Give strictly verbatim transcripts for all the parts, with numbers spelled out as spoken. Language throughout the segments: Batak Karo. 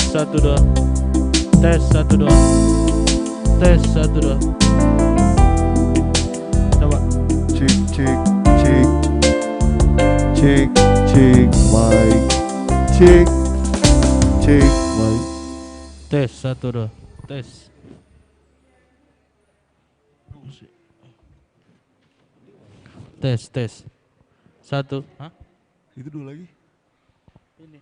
Satu, dua. Tes, satu, dua. Tes, satu, dua. Coba. Cek, cek, cek. Cek, cek, mic. Cek, cek, mic. Tes, satu, dua. Tes. Tes, tes. Satu. Hah? Itu dua lagi. Ini.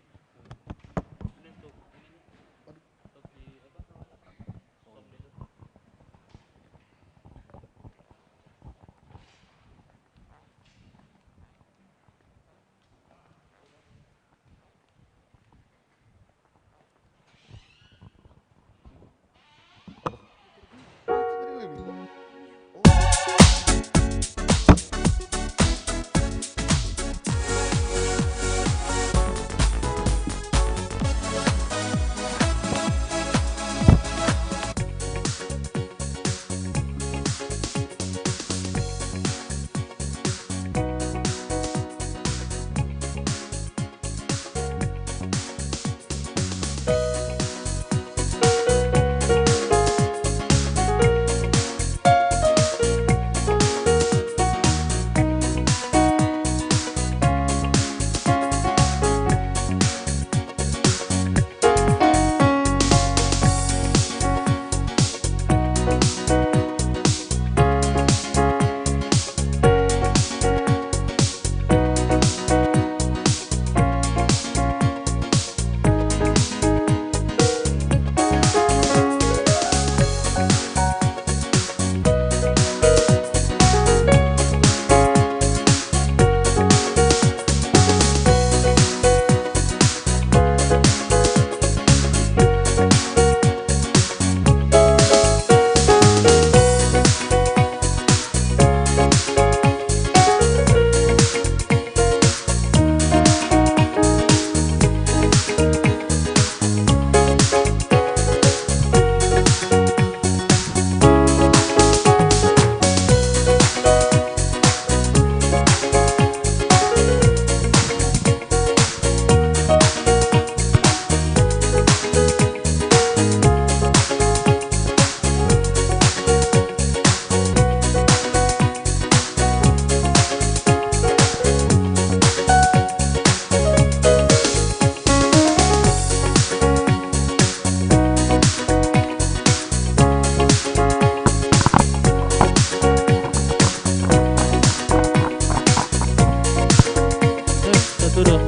Tes, satu, dua.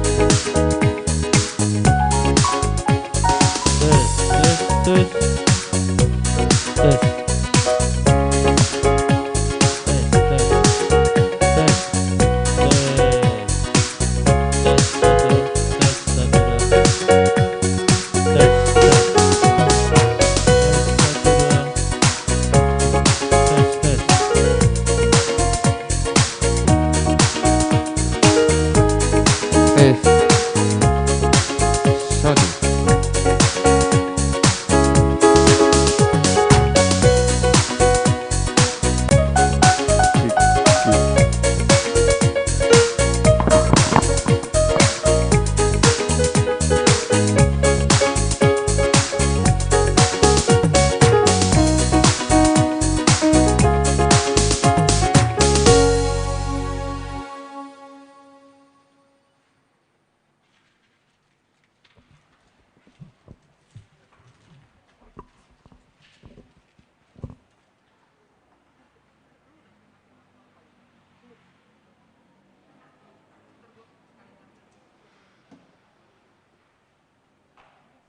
Tes, tes, tes. Tes. Tes, tes. Tes, tes. Tes, satu, tes, satu, dua. Tes, tes. Tes, satu, dua. Tes, tes. Tes. Satu. Cek, cek.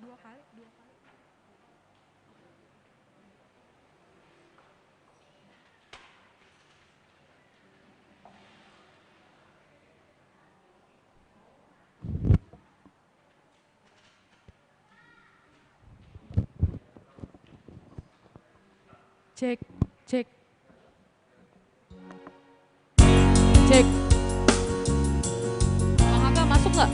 Dua kali, dua kali. Cek, cek. Cek. Bang Haga masuk nggak?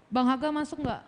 Bang Haga masuk nggak?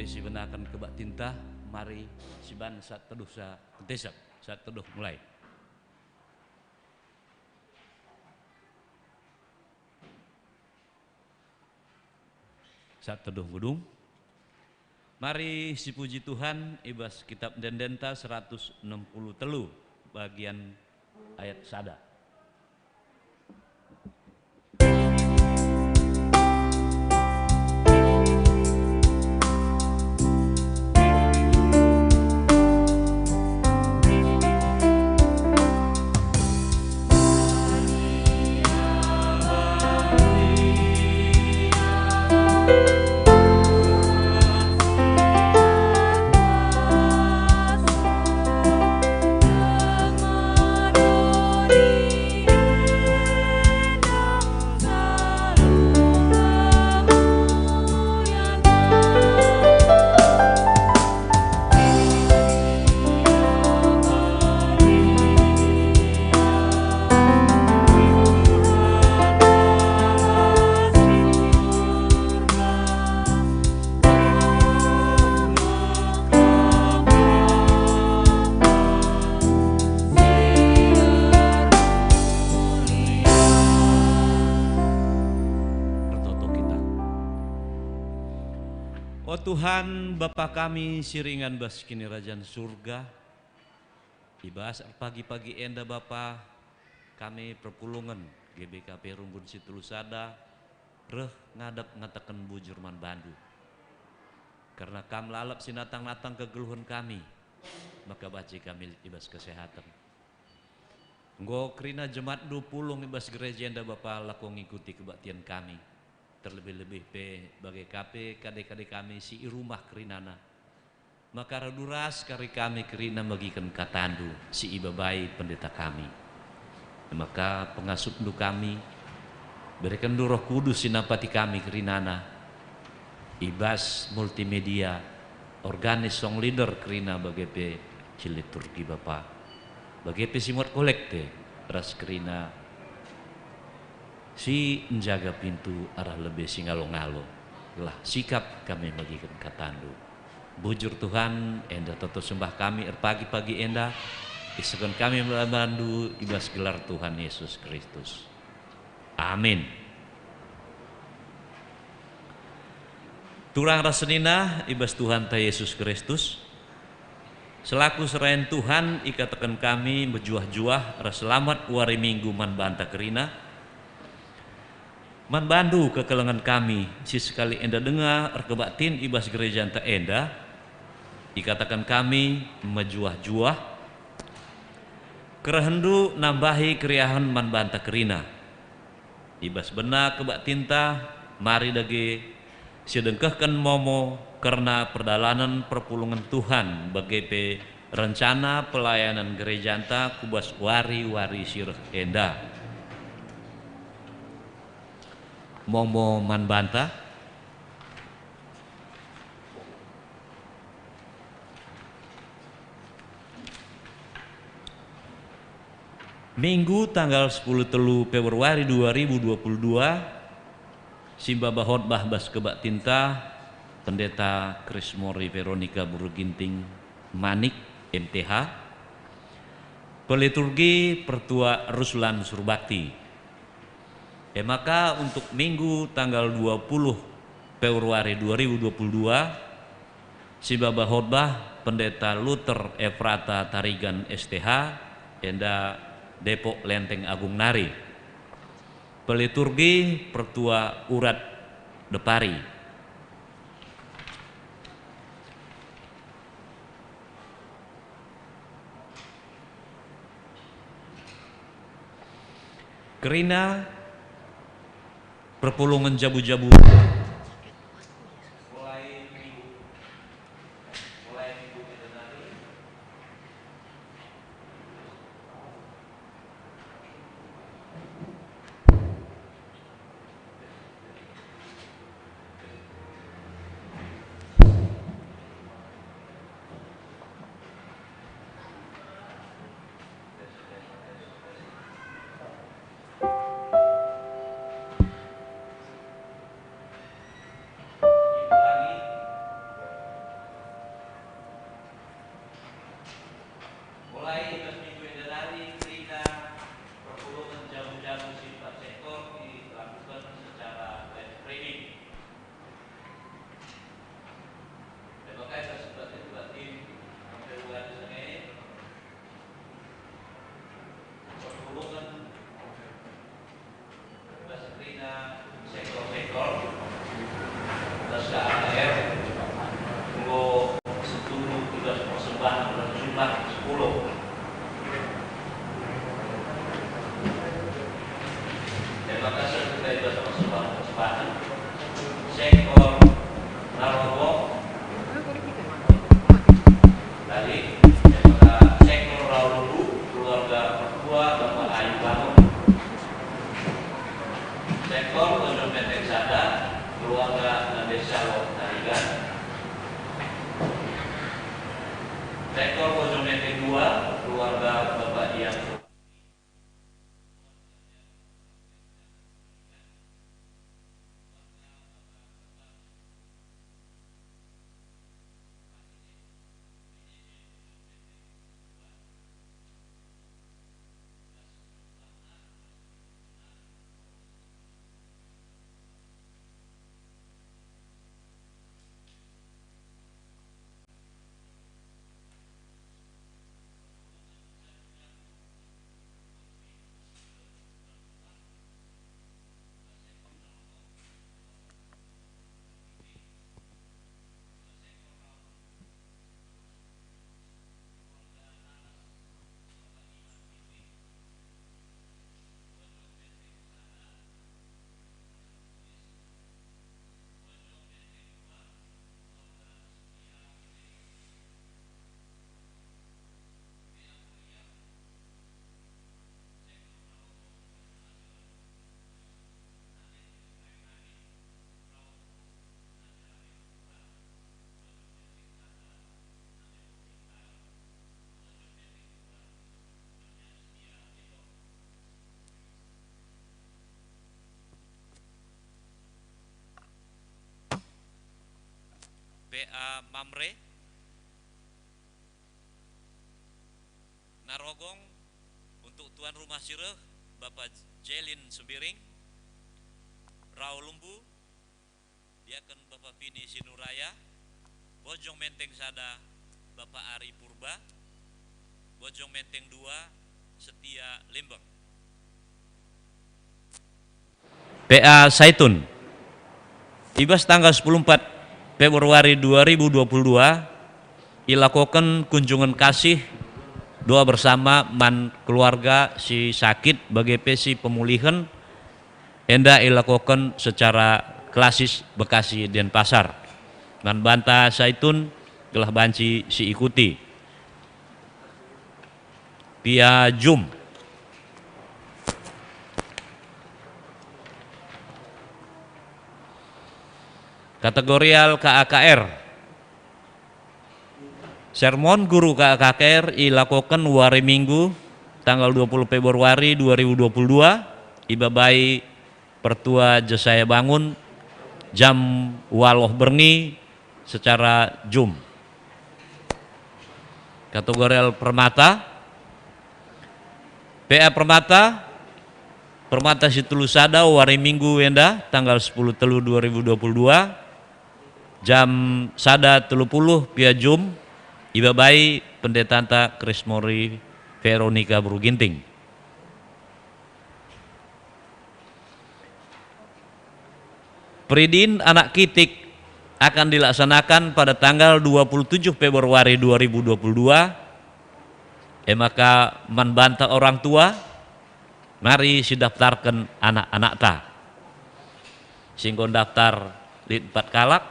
sibenaken kebaktinta, mari siban saat teduh sa-, kentesep, saat teduh mulai. Saat teduh ngudung. Mari sipuji Tuhan i bas Kitab Ende-endenta seratus enem puluh telu, bagian ayat sada. Ertoto kita. O Tuhan, Bapa kami si ringan bas Kinirajan Surga, i bas erpagi-pagi enda, Bapa, kami perpulungen G B K P Runggun si telu sada reh ngadap ngataken bujur man bandu. Kerna Kam lalap si natang-natang kegeluhen kami, maka banci kami lit i bas kesehaten. Enggo kerina jematndu pulung i bas gereja enda, Bapa, lako ngikuti kebaktin kami. Terlebih-lebih pe bage ka pe kade-kade kami si i rumah kerinana. Maka radu ras kari kami kerina megiken katandu si ibabai pendeta kami. E maka pengasupndu kami, berekenndu Roh Kudus si nampati kami kerinana, i bas multimedia, organis, song leader kerina bage pe si liturgi Bapa, bage pe si muat kolekte ras kerina si njaga pintu arah lebe si ngalo-ngalo, gelah sikap kami megiken katandu. Bujur Tuhan, enda toto sembah kami erpagi-pagi enda, isehken kami man bandu i bas gelar Tuhan Yesus Kristus. Amin. Turang ras senina i bas Tuhanta Yesus Kristus, selaku serayan Tuhan ikataken kami mejuah-juah ras selamat wari Minggu man banta kerina. Man bandu kekelengen kami si sekali enda denga erkebaktin i bas gerejanta enda, ikataken kami mejuah-juah, kerehenndu nambahi keriahen man banta kerina. I bas bena kebaktinta, mari dage sidengkehken momo kerna perdalanen perpulungen Tuhan bage pe rencana pelayanan gerejanta ku bas wari-wari si reh enda. Momo man banta. Minggu tanggal sepuluh telu Februari dua ribu dua puluh dua, si maba khotbah bas kebaktinta Pendeta Krismori Veronica Buru Ginting Manik, M T H, peliturgi Pertua Ruslan Surbakti. E maka, untuk Minggu tanggal dua puluh Februari dua ribu dua puluh dua, si maba khotbah Pendeta Luther Efrata Tarigan, S T H, enda Depok Lenteng Agung nari. Peliturgi Pertua Urat Depari. Kerina perpulungen jabu-jabu. Sektor Narogong, balik, sektor Raululu, keluarga mertua Bapak Ayu Bangun. Sektor Bojong Menteng Sada, keluarga Nandesa Wong Tarigan. Sektor Bojong Menteng Dua, keluarga Bapak Dian. P A Mamre. Narogong, untuk tuan rumah si reh, Bapak Jelin Sembiring, Raulumbu, Diaken Bapak Vini Sinuraya, Bojong Menteng Sada, Bapak Ari Purba, Bojong Menteng Dua, Setia Lembang. P A Saitun. I bas tanggal sepuluh empat Februari dua ribu dua puluh dua, ilakoken kunjungen kasih doa bersama man keluarga si sakit bage pe si pemulihen, enda ilakoken secara klasis Bekasi Denpasar. Man banta Saitun gelah banci siikuti. Pia jum. Kategorial K A K R. Sermon guru K A K R ilakoken wari Minggu, tanggal dua puluh Februari dua ribu dua puluh dua, ibabai Pertua Jesaya Bangun, jam waloh berngi secara jum. Kategorial Permata, P A Permata, Permata si telu sada wari Minggu enda, tanggal sepuluh telu dua ribu dua puluh dua, jam sada telu puluh pia jum, ibabai pendetanta Krismori Veronica Beru Ginting. Peridin anak kitik akan dilaksanakan pada tanggal dua puluh tujuh Februari dua ribu dua puluh dua, e maka man banta orang tua, mari sidaftarken anak-anakta. Si enggo ndaftar lit empat kalak,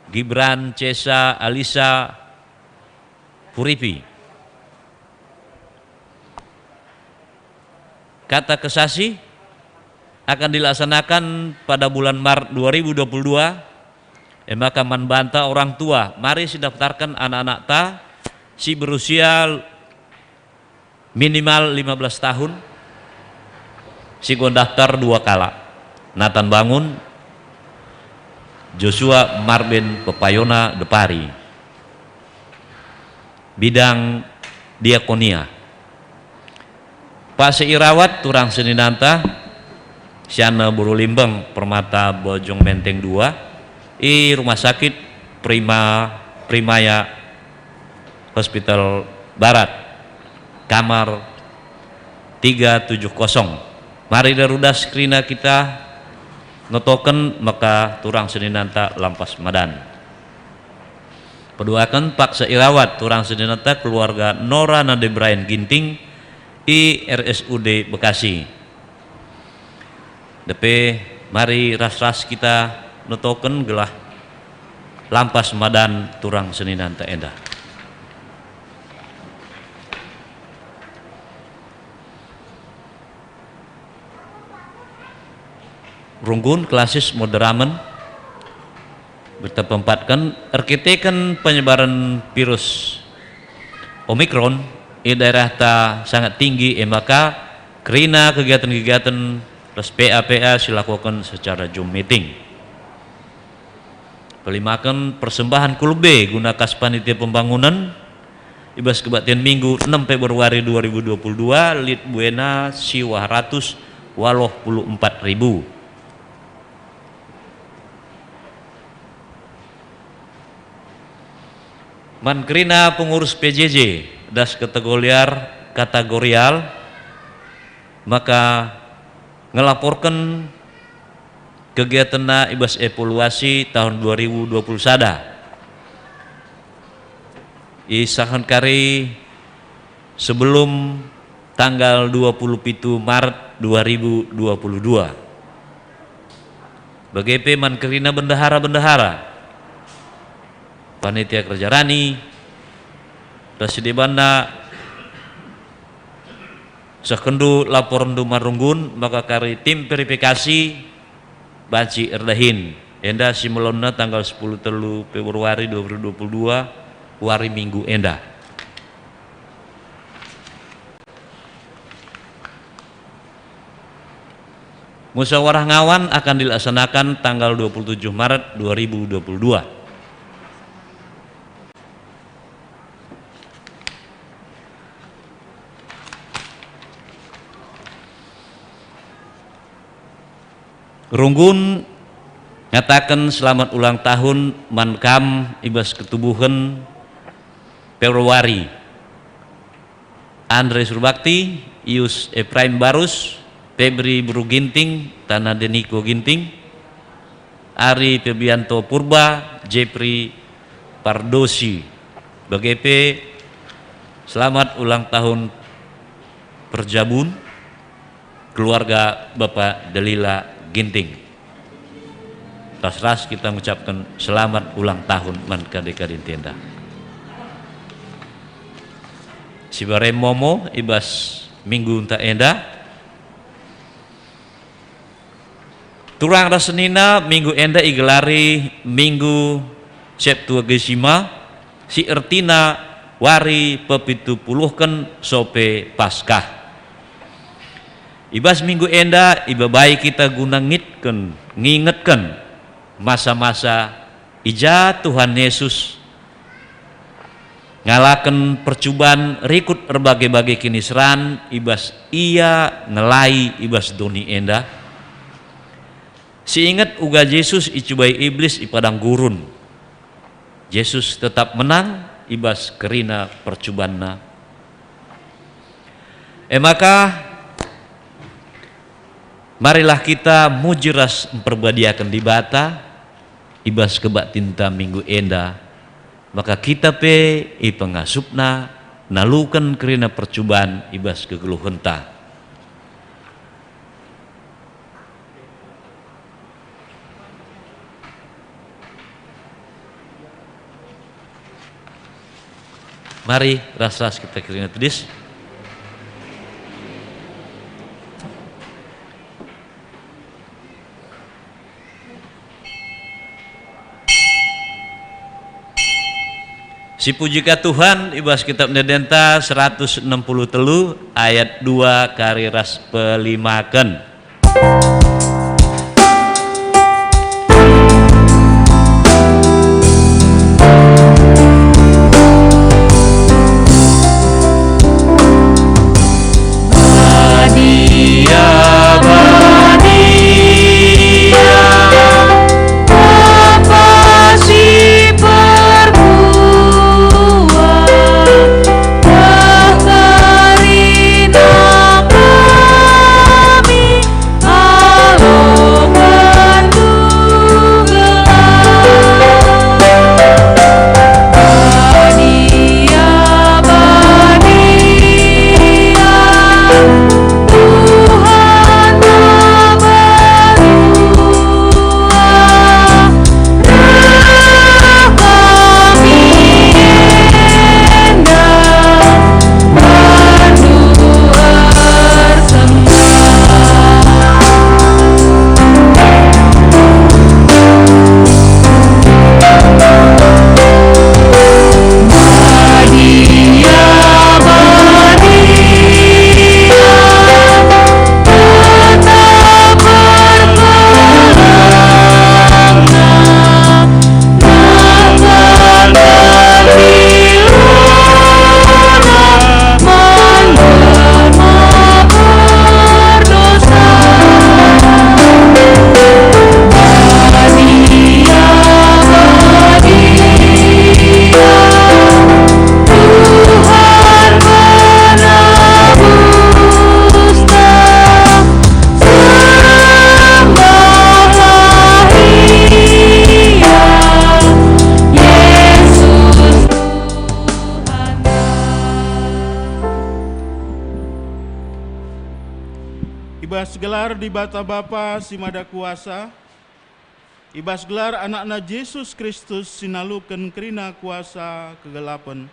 Gibran, Cesa, Alisa, Puripi. Kata kesasih akan dilaksanakan pada bulan Maret dua ribu dua puluh dua, e maka man banta orang tua, mari sidaftarken anak-anakta si berusia minimal lima belas tahun, si enggo ndaftar dua kalak, Nathan Bangun, Joshua Marben Pepayona Depari. Bidang diakonia. Paksa irawat turang seninanta, Siana Buru Limbeng, Permata Bojong Menteng dua, i Rumah Sakit Prima, Primaya Hospital Barat, kamar tiga tujuh kosong. Mari rudas kerina kita notoken maka turang seninanta lampas madan. Peduaken paksa irawat turang seninanta keluarga Nora Nande Brian Ginting i R S U D Bekasi. Depe, mari ras-ras kita notoken gelah lampas madan turang seninanta enda. Runggun klasis moderamen. Berita peempatken, erkiteken penyebaran virus Omikron i daerahta sangat tinggi, e maka kerina kegiatan-kegiatan ras P A P A silakoken secara Zoom meeting. Pelimaken persembahan ku lebe guna kas panitia pembangunen, i bas kebaktin Minggu enem Februari dua ribu dua puluh dua, lit buena siwah ratus waluh puluh empat ribu. Man kerina pengurus P J J das kategorial, kategorial, maka ngelaporken kegiatenna i bas evaluasi tahun dua ribu dua puluh sada. Isahken kari sebelum tanggal dua puluh pitu Maret dua ribu dua puluh dua. Bage pe man kerina bendahara-bendahara, panitia kerja rani, ras si debanna sehkenndu laporenndu man runggun, maka kari tim verifikasi banci erdahin. Enda si melonna tanggal sepuluh telu Februari dua ribu dua puluh dua, wari Minggu enda. Musyawarah ngawan akan dilaksanakan tanggal dua puluh tujuh Maret dua ribu dua puluh dua. Runggun ngataken selamat ulang tahun man kam i bas ketubuhen Februari. Andre Surbakti, Ius Efraim Barus, Febri Beru Ginting, Tana Deniko Ginting, Ari Febrianto Purba, Jepri Pardosi. Bage pe selamat ulang tahun Perjabun, keluarga Bapak Delila Ginting. Ras-ras kita ngucapken selamat ulang tahun man kade-kade enda. Sibare momo i bas minggu enta enda. Turang ras senina minggu enda igelari Minggu Septuagesima, si ertina wari pepitu puluhken sope Paskah. I bas minggu enda ibabai kita guna ngitken, ngingetken masa-masa i ja Tuhan Yesus ngalaken percuban rikut erbage-bage kiniseran i bas Ia ngelai i bas doni enda. Si inget uga Jesus icubai Iblis i padang gurun. Jesus tetap menang i bas kerina percubanna. E maka, marilah kita muji ras mperbadiaken Dibata i bas kebaktinta minggu enda, maka kita pe ipengasupNa naluken kerina percuban i bas kegeluhenta. Mari ras-ras kita kerina tedis. Sipuji ka Tuhan, i bas Kitab Ende-Endenta seratus enam puluh telu ayat dua kari ras pelimaken. Badia, badia, Bapa si perbuah, teh kerina kami, bas gelar Dibata Bapa si Mada Kuasa, i bas gelar AnakNa Jesus Kristus si naluken kerina kuasa kegelapen,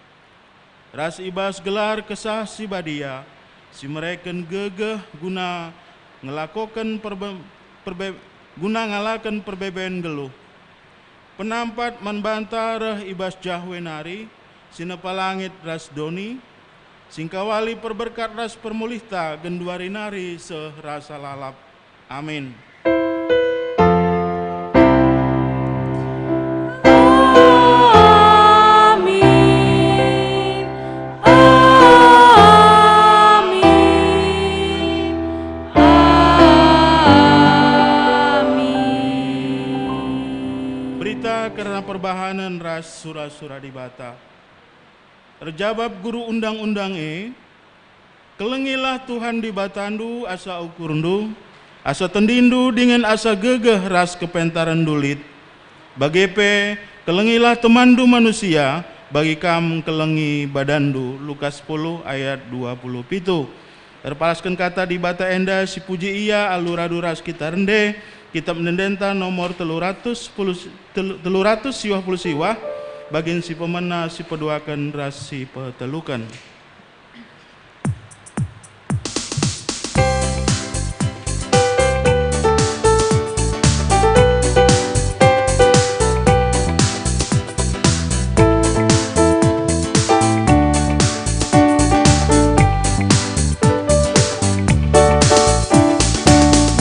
ras i bas gelar Kesah Si Badia si mereken gegeh guna ngelakoken perbe-, perbe-, guna ngalaken perbeben nggeluh. Penampat man banta reh i bas Jahwe nari, si nepa langit ras doni, si ngkawali perberkat ras permulihta genduari nari seh rasa lalap. Amin. Amin. Amin. Berita kerna perbahanen ras sura-sura Dibata. Erjabap guru undang-undang e, "Kelengilah Tuhan Dibatandu asa ukurndu, asa tendindu dingen asa gegeh ras kepentarenndu lit. Bage pe, kelengilah temanndu manusia, bagi kam kelengi badanndu." Lukas sepuluh ayat dua puluh pitu. Erpalasken kata Dibata enda sipuji Ia alu radu ras kita rende, Kitab Ende-endenta nomor telu ratus sepuluh, telu, telu ratus siwah puluh siwah, bagin si pemena, si peduaken ras si peteluken.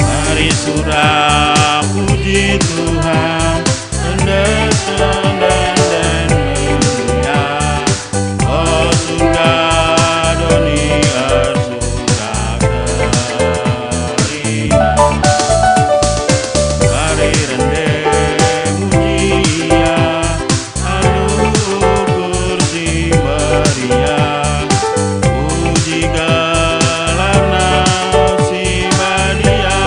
Mari sura puji Tuhan, ende senden-enden mulia. O surga, doni ersura kerina. Mari rende muji Ia, alu ukur si meriah, puji gelarNa si badia.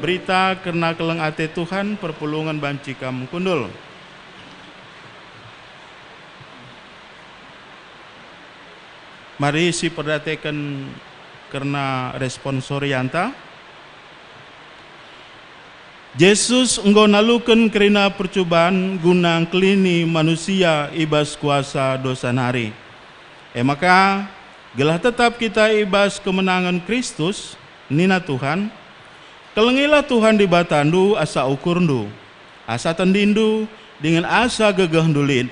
Berita kerna keleng ate Tuhan perpulungen banci kam kundul. Mari siperdiateken kerna responsorianta. Jesus enggo naluken kerina percuban guna ngkelini manusia i bas kuasa dosa nari. E maka, gelah tetap kita i bas kemenangen Kristus, nina Tuhan, "Kelengilah Tuhan Dibatandu asa ukurndu, asa tendindu, dingen asa gegehndu lit."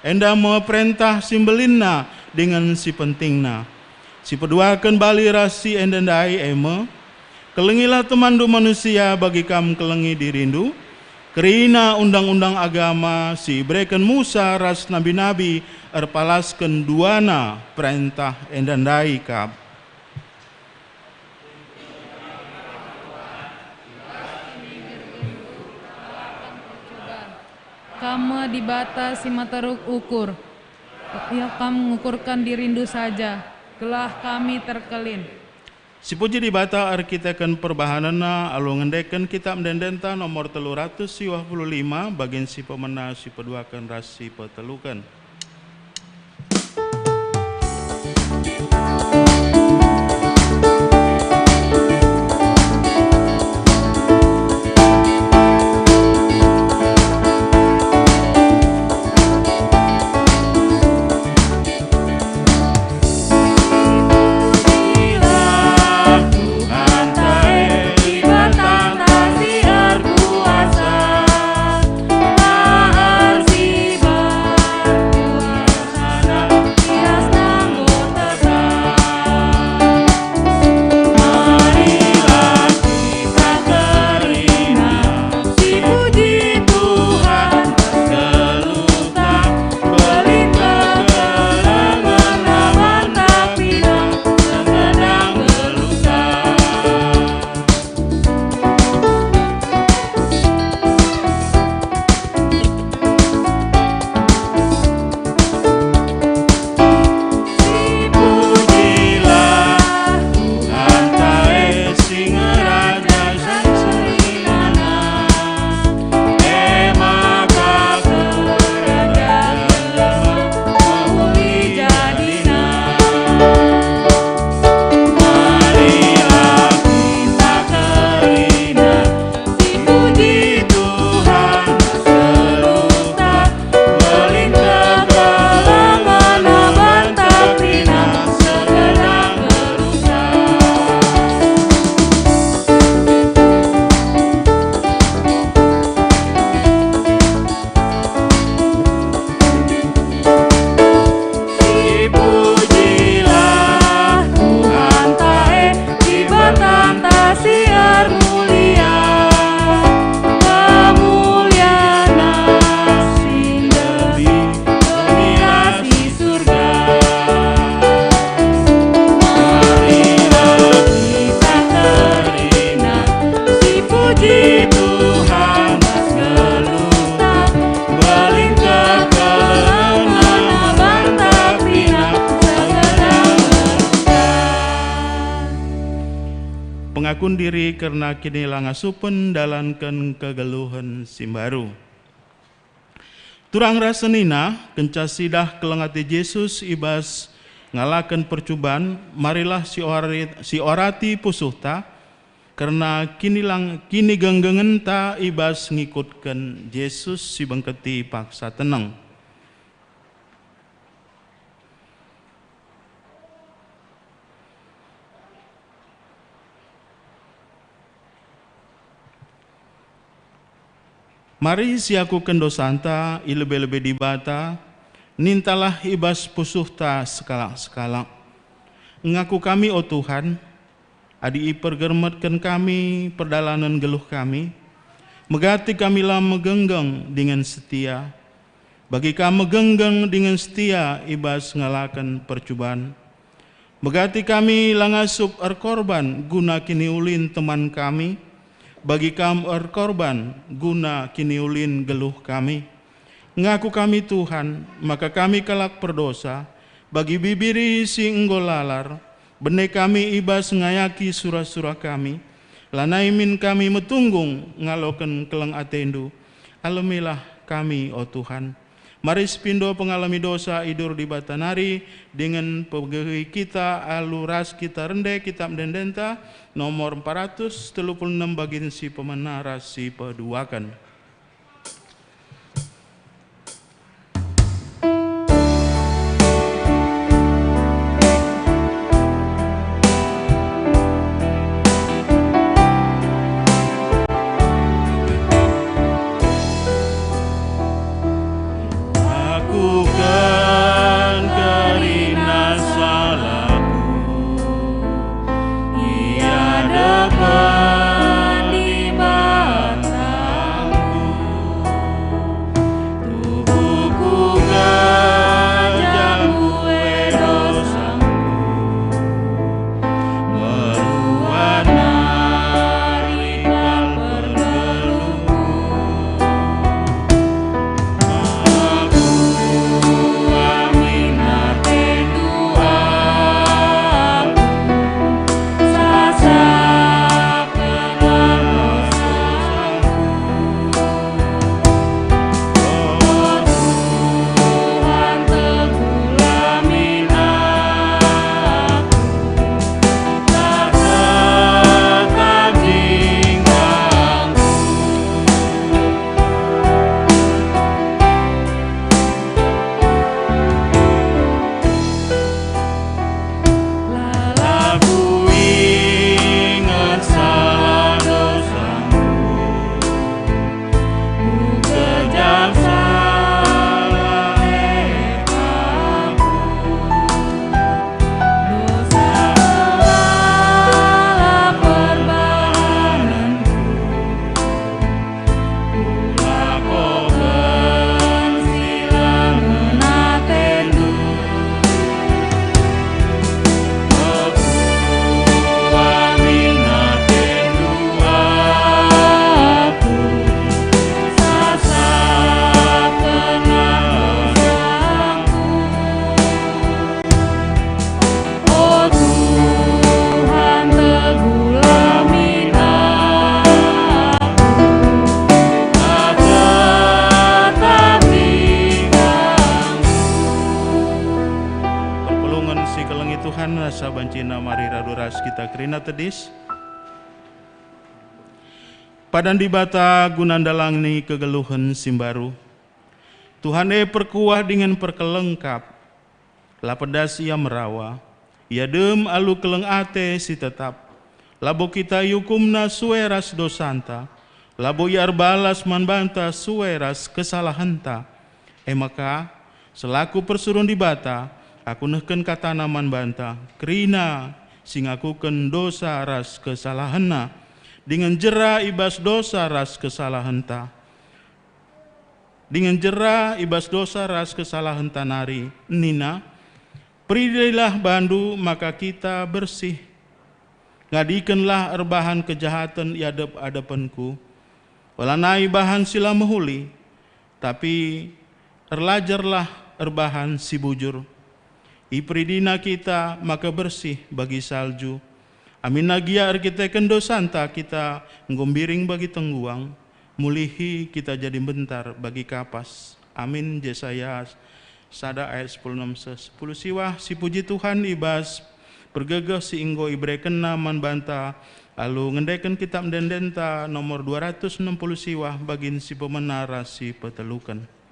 Enda me perentah si mbelinna dingen si pentingna. Si peduaken bali ras si enda ndai e me, "Kelengilah temanndu manusia bagi kam kelengi dirindu." Kerina undang-undang agama si ibereken Musa ras nabi-nabi erpalasken duana perentah enda ndai kap. Kam me Dibata si meteruk ukur. Ia kam ngukurken dirindu saja, gelah kami terkelin. Sipuji Dibata erkiteken perbahanenna alu ngendeken Kitap Ende-endenta nomor telu ratus siwah puluh lima, bagin si pemena si peduaken ras si peteluken. Sipujilah Tuhanta e, Dibatanta si ermulia, kemulianNa si lebih perwira si surga. Marilah kita kerina, sipuji Tuhan, geluhta, belin kekelengen, banta pina, segera melukat. Pengakun diri kerna kinilangasupen ndalanken kegeluhen si mbaru. Turang ras senina, kenca sidah keleng ate Jesus i bas ngalaken percuban, marilah sioari-, sioarati pusuhta kerna kinilang-, kinigenggengenta i bas ngikutken Jesus si bengketi paksa teneng. Mari siakuken dosanta i lebe-lebe Dibata, nintalah i bas pusuhta sekalak-sekalak. Ngaku kami, o Tuhan, adi ipergermetken kami perdalanen geluh kami, megati kami la megenggeng dingen setia, bagi kam megenggeng dingen setia i bas ngalaken percuban. Megati kami la ngasup erkorban guna kiniulin teman kami, bagi kam erkorban guna kiniulin geluh kami. Ngaku kami, Tuhan, maka kami kalak perdosa, bagi bibiri si enggo lalar, bene kami i bas ngayaki sura-sura kami, Lanai min kami metunggung ngaloken keleng atendu. Alemilah kami, o Tuhan. Mari sipindo pengalemi dosa i duri Dibata nari, dingen pegegehi kita alu ras kita rende Kitap Ende-endenta, nomor empat ratus telu puluh enem, bagin si pemena ras si peduaken. Lakuken kerina salahku i adepen Dibatangku. Tubuhku kejamku e dosangku, meruan nari kal pergeluhku. Aku amin atendu aku, sasap Lalap kuinget salah dosangku, kukejap salah e aku. Dosa lalap perbahanenku. Kulakoken si la ngena atendu. Aku amin atendu aku, sasapken dosaku. O Tuhan, teguhlah min aku, tetap di Kam. Perpulungen si kelengi Tuhan, asa bancina mari radu ras kita kerina tedis. Padan Dibata guna ndalani kegeluhen si mbaru. Tuhan e perkuah dingen perkeleng kap. La pedas Ia merawa, Ia dem alu keleng ate si tetap. Labo kita iukumNa sue ras dosanta, labo Ia erbalas man banta sue ras kesalahenta. E maka, selaku persuruhen Dibata, aku nehken katana man banta, kerina si ngakuken dosa ras kesalahenna, dingen jera i bas dosa ras kesalahenta. Dingen jera i bas dosa ras kesalahenta nari, nina, "Peridilah bandu maka kita bersih. Ngadikenlah erbahan kejahaten i adep-adepenKu. Olanai bahan si la mehuli, tapi erlajarlah erbahan si bujur." Iperidina kita maka bersih bagi salju. Aminna gia erkiteken dosanta kita enggo mbiring bagi tengguang, mulihi kita jadi mbentar bagi kapas. Amin. Jesaya sada ayat sepuluh enem, sepuluh siwah. Sipuji Tuhan i bas pergegeh si enggo iberekenNa man banta alu ngendeken Kitap Ende-endenta nomor dua ratus enem puluh siwah, bagin si pemena ras si peteluken.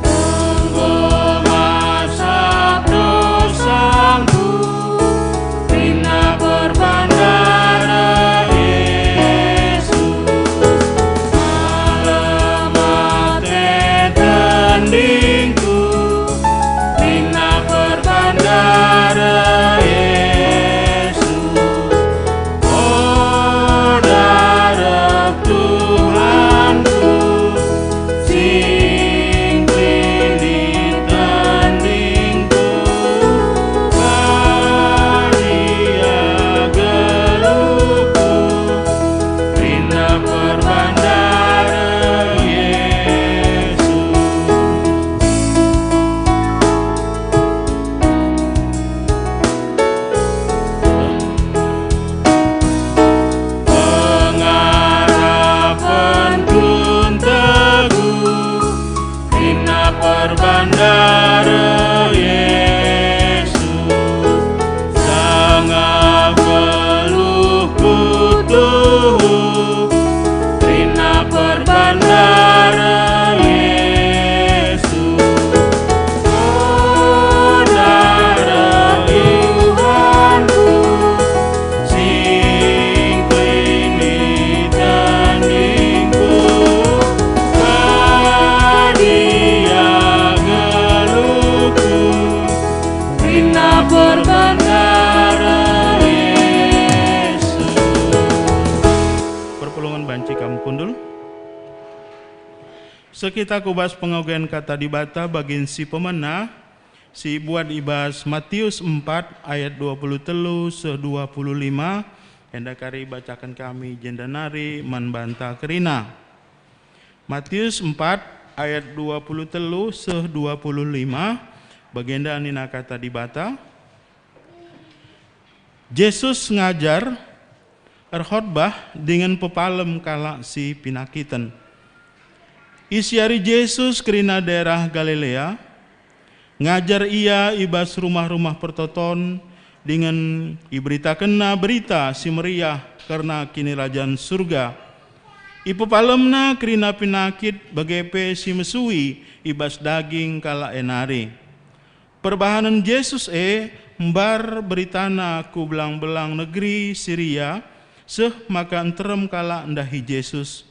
Enggo masap dosangku, kerina perban dareh Jesus. Seh kita ku bas pengogen Kata Dibata bagin si pemena, si ibuat i bas Matius empat ayat dua puluh telu seh dua puluh lima, enda kari ibacaken kami jenda nari man banta kerina. Matius empat ayat dua puluh telu seh dua puluh lima, bagenda nina Kata Dibata, Jesus ngajar, erkhotbah dingen pepalem kalak si pinakiten. Isiari Jesus kerina daerah Galilea, ngajar Ia i bas rumah-rumah pertoton dingen iberitakenNa Berita Si Meriah kerna Kinirajan Surga. IpepalemNa kerina penakit bage pe si mesui i bas daging kalak e nari. Perbahanen Jesus e mbar beritana ku belang-belang negeri Siria, seh maka nterem kalak ndahi Jesus.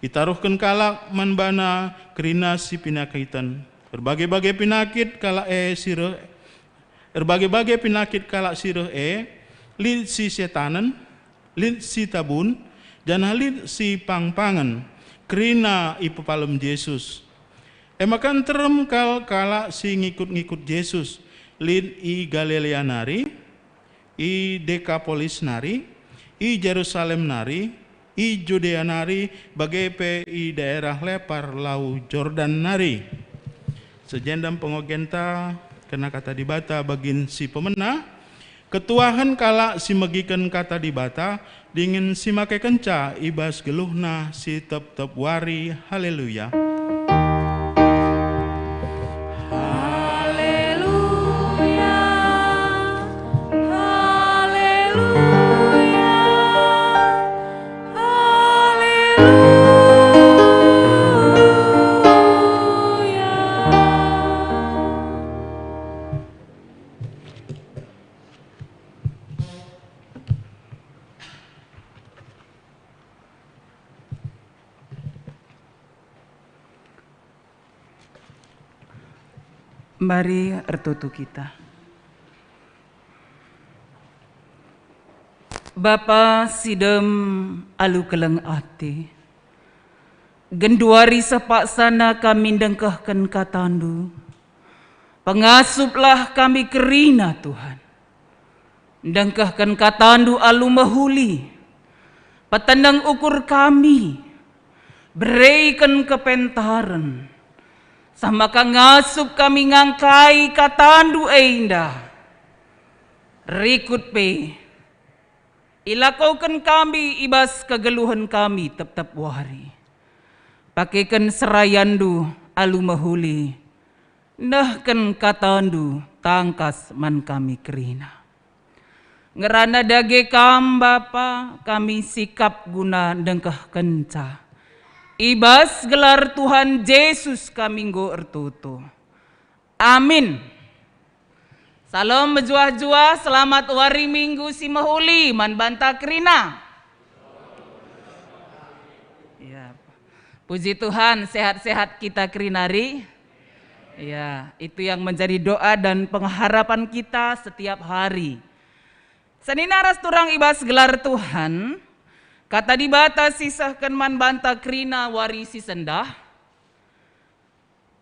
Itaruhken kalak man baNa kerina si penakiten. Erbage-bage penakit kalak e si reh, erbage-bage penakit kalak si reh e, lit si setanen, lit si tabun, janah lit si pangpangen, kerina ipepalem Jesus. E maka nterem kal kalak si ngikut-ngikut Jesus, lit i Galilea nari, i Dekapolis nari, i Jerusalem nari, i Judea nari, bage pe i daerah lepar Lau Jordan nari. Seh jenda me pengogenta kerna Kata Dibata bagin si pemena, ketuahen kalak si megiken Kata Dibata dingen si makekenca i bas geluhna si tep-tep wari. Haleluya! Haleluya, haleluya, haleluya. Mari ertoto kita. Bapa si dem alu keleng ate, genduari seh paksana kami ndengkehken KataNdu. Pengasuplah kami kerina, Tuhan. Ndengkehken KataNdu alu mehuli, peteneng ukur kami, bereken kepentaren, seh maka ngasup kami ngangkai KataNdu enda. Rikut pe, ilakoken kami i bas kegeluhen kami tep-tep wari. Pakeken serayanNdu alu mehuli, nehken KataNdu tangkas man kami kerina. Ngerana dage Kam, Bapa, kami sikap guna ndengkehkenca. I bas gelar Tuhan Jesus kami enggo ertoto. Amin. Salam mejuah-juah, selamat wari Minggu si mehuli man banta kerina. Ya. Puji Tuhan, sehat-sehat kita kerinari. Ya, itu yang menjadi doa dan pengharapan kita setiap hari. Senina ras turang i bas gelar Tuhan, Kata Dibata sisehken man banta kerina wari si sendah.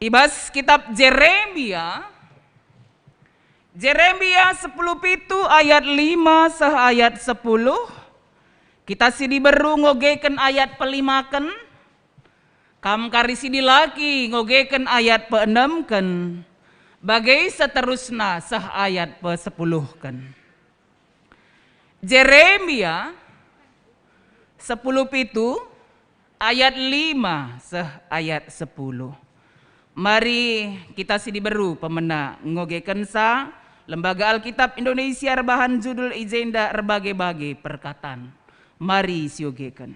I bas kitab Jeremia, Jeremia sepuluh pitu ayat lima seh ayat sepuluh, kita si diberu ngogeken ayat pelimaken, kam kari si dilaki ngogeken ayat peenemken, bage seterusna seh ayat pesepuluhken. Jeremia sepuluh pitu ayat lima seh ayat sepuluh. Mari kita si diberu pemena ngogekenca. Lembaga Alkitab Indonesia erbahan judul i jenda erbage-bage perkatan. Mari siogeken.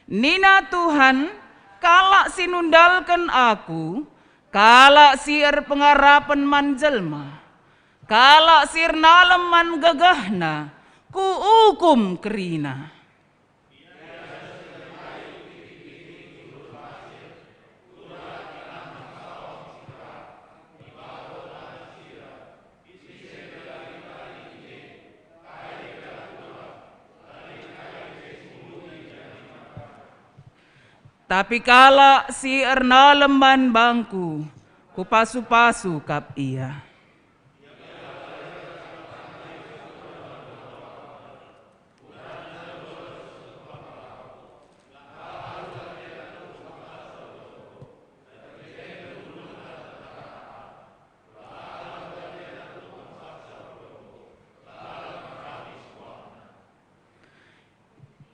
Nina Tuhan, kalak si nundalken Aku, kalak si erpengarapen man jelma, kalak si ernalem man gegehna, Kuukum kerina. Tapi kalak si ernalem man bangku, kupasu-pasu kap ia.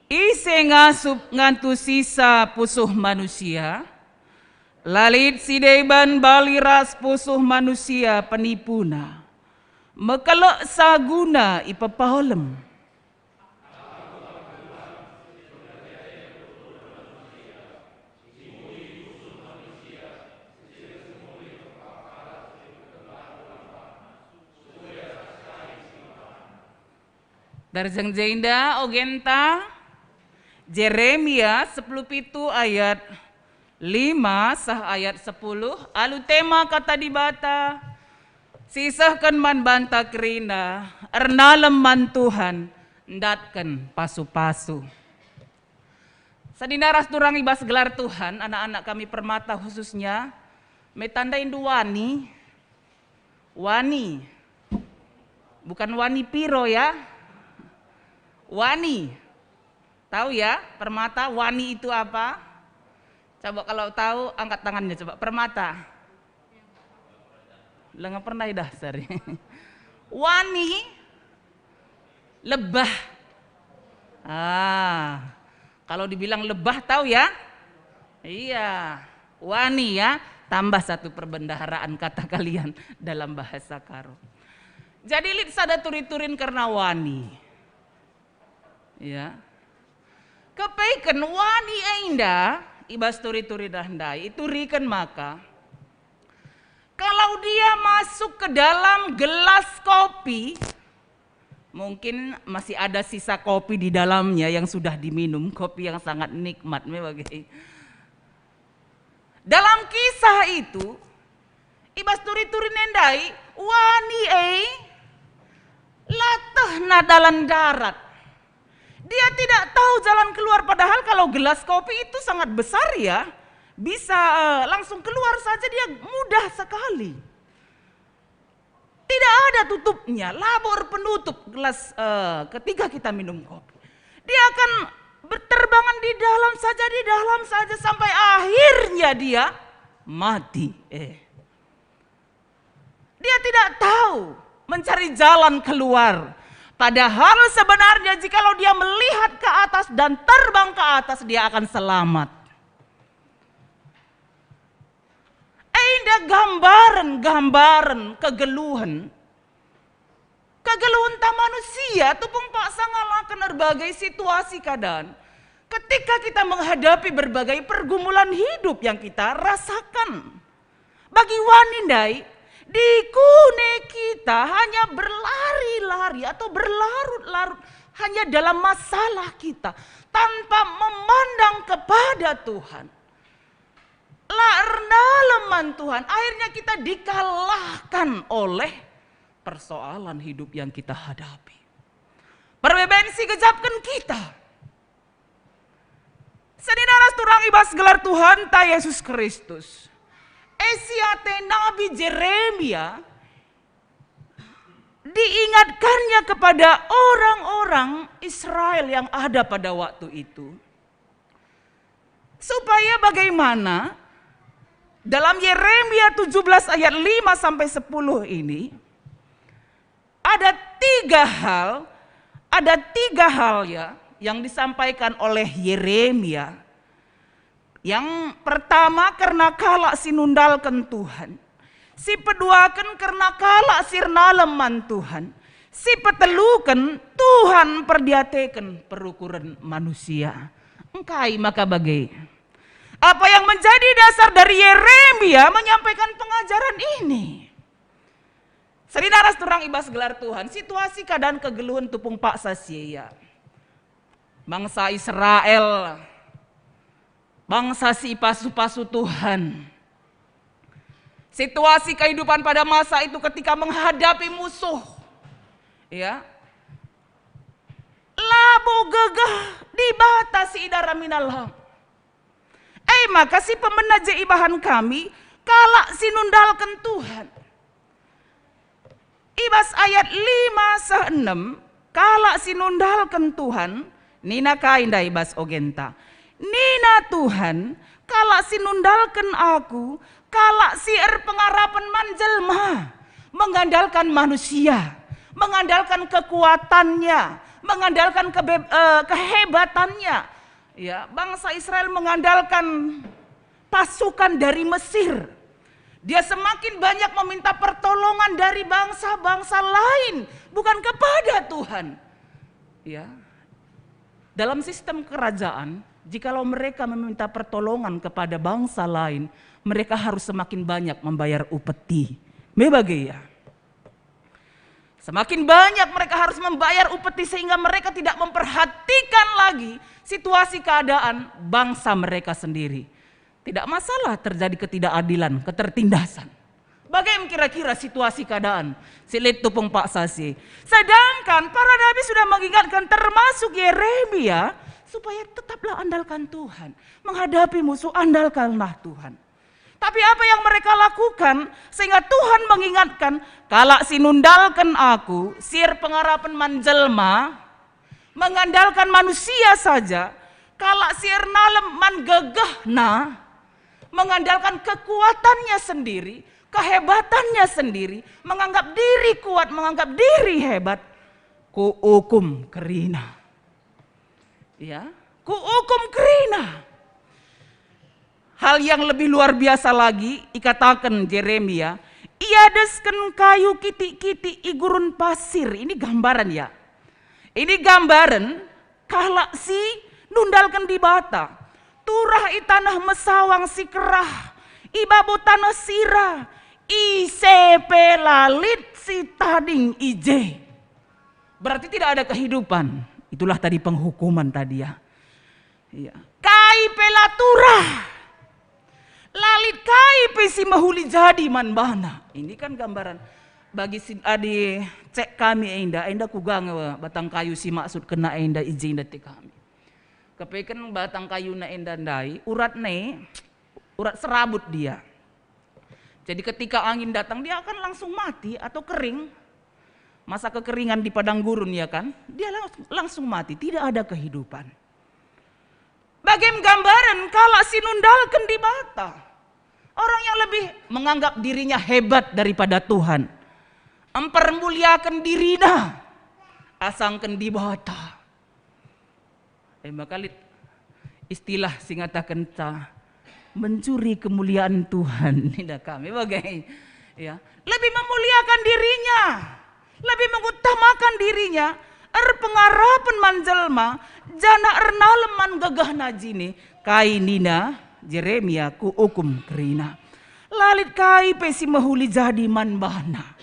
Ise ngasup ngantusisa pusuh manusia? La lit si deban bali ras pusuh manusia penipuna. Mekelek saguna ipepalem. Darjeng jenda ogenta Jeremia sepuluh pitu ayat lima seh ayat sepuluh, alu tema Kata Dibata, sisehken man banta kerina, ernalem man Tuhan, ndatken pasu-pasu. Senina ras turang i bas gelar Tuhan, anak-anak kami Permata khususnya, me tandaindu wani? Wani. Bukan wani piro ya. Wani. Tahu ya, Permata, wani itu apa? Coba kalau tahu, angkat tangannya coba. Permata. Lenga pernah idah, sorry. Wani, lebah. Ah, kalau dibilang lebah, tahu ya? Iya, wani ya, tambah satu perbendaharaan kata kalian dalam bahasa Karo. Jadi lit sada turi-turin kerna wani. Ya. Kepeken wani enda i bas turi-turi ndai ituriken maka kalau dia masuk ke dalam gelas kopi, mungkin masih ada sisa kopi di dalamnya yang sudah diminum, kopi yang sangat nikmat me bage. Dalam kisah itu, i bas turi-turi ndai, wani e la tehna dalan darat. Dia tidak tahu jalan keluar, padahal kalau gelas kopi itu sangat besar ya, bisa, eh, langsung keluar saja dia mudah sekali. Tidak ada tutupnya, labo erpenutup gelas, eh, ketika kita minum kopi. Dia akan berterbangan di dalam saja, di dalam saja, sampai akhirnya dia mati. Eh. Dia tidak tahu mencari jalan keluar. Padahal sebenarnya jikalau dia melihat ke atas dan terbang ke atas, dia akan selamat. Enda gambaren-gambaren kegeluhen. Kegeluhenta manusia tupung paksa ngalaken erbagai situasi keadaan. Ketika kita menghadapi berbagai pergumulan hidup yang kita rasakan. Bagi wani ndai, dikune kita hanya berlari-lari atau berlarut-larut hanya dalam masalah kita tanpa memandang kepada Tuhan. La ernalem man Tuhan, akhirnya kita dikalahkan oleh persoalan hidup yang kita hadapi. Perbeben si gejapken kita. Senina ras turang i bas gelar Tuhanta Yesus Kristus. E si ate Nabi Jeremia diingatkannya kepada orang-orang Israel yang ada pada waktu itu. Supaya bagaimana dalam Yeremia tujuh belas ayat lima sampai sepuluh ini, ada tiga hal, ada tiga hal ya yang disampaikan oleh Yeremia. Yang pertama, kerna kalak si nundalken Tuhan. Si peduaken, kerna kalak si ernalem man Tuhan. Si peteluken, Tuhan mperdiateken perukuren manusia. Engkai maka bage? Apa yang menjadi dasar dari Yeremia menyampaikan pengajaran ini? Senina ras turang i bas gelar Tuhan, situasi keadaan kegeluhen tupung paksa si ia. Bangsa Israel, bangsa si ipasu-pasu Tuhan. Situasi kehidupan pada masa itu ketika menghadapi musuh, ya, labo gegeh Dibata si idaramina lam. E maka si pemena je ibahan kami, kalak si nundalken Tuhan. I bas ayat lima seh enem, kalak si nundalken Tuhan, nina kai ndai bas ogenta? Nina Tuhan, kalak si nundalken Aku, kalak si erpengarapen man jelma, mengandalkan manusia, mengandalkan kekuatannya, mengandalkan kebe-, eh, kehebatannya. Ya, bangsa Israel mengandalkan pasukan dari Mesir. Dia semakin banyak meminta pertolongan dari bangsa-bangsa lain, bukan kepada Tuhan. Ya. Dalam sistem kerajaan, jikalau mereka meminta pertolongan kepada bangsa lain, mereka harus semakin banyak membayar upeti. Me bage ya. Semakin banyak mereka harus membayar upeti sehingga mereka tidak memperhatikan lagi situasi keadaan bangsa mereka sendiri. Tidak masalah terjadi ketidakadilan, ketertindasan. Bagaimana kira-kira situasi keadaan si lit tupung paksa si? Sedangkan para nabi sudah mengingatkan, termasuk Yeremia, supaya tetaplah andalkan Tuhan. Menghadapi musuh, andalkanlah Tuhan. Tapi apa yang mereka lakukan sehingga Tuhan mengingatkan, "Kalak si nundalken Aku, si erpengarapen man jelma, mengandalkan manusia saja, kalak si ernalem man gegehna, mengandalkan kekuatannya sendiri, kehebatannya sendiri, menganggap diri kuat, menganggap diri hebat, Kuukum kerina." Ya, Kuukum kerina. Hal yang lebih luar biasa lagi ikataken Jeremia, iadesken kayu kitik-kitik i gurun pasir. Ini gambaran ya. Ini gambaren kalak si nundalken Dibata. Turah i taneh mesawang si kerah, i babo taneh sira, ise pe la lit si tading i je. Berarti tidak ada kehidupan. Itulah tadi penghukuman tadi ya. Iya. Kai pe la turah. La lit kai pe si mehuli jadi man bana. Ini kan gambaran bagi si adi cek kami enda, enda kuga nge batang kayu si maksud kena enda i je enda te kami. Kepeken batang kayuna enda ndai, urat ne, urat serabut dia. Jadi ketika angin datang, dia akan langsung mati atau kering. Masa kekeringan di padang gurun, ya kan? Dia langs-, langsung mati, tidak ada kehidupan. Bagem gambaren kalak si nundalken Dibata. Orang yang lebih menganggap dirinya hebat daripada Tuhan. Mempermuliakan dirina asangken Dibata. Eh, maka lit istilah si ngataken ta, "Mencuri kemuliaan Tuhan," nina kami bage. Ya, lebih memuliakan dirinya, lebih mengutamakan dirinya, erpengarapen man jelma, janah ernalem man gegehna jine. Kai nina Jeremia, "Kuukum kerina. La lit kai pe si mehuli jadi man bana."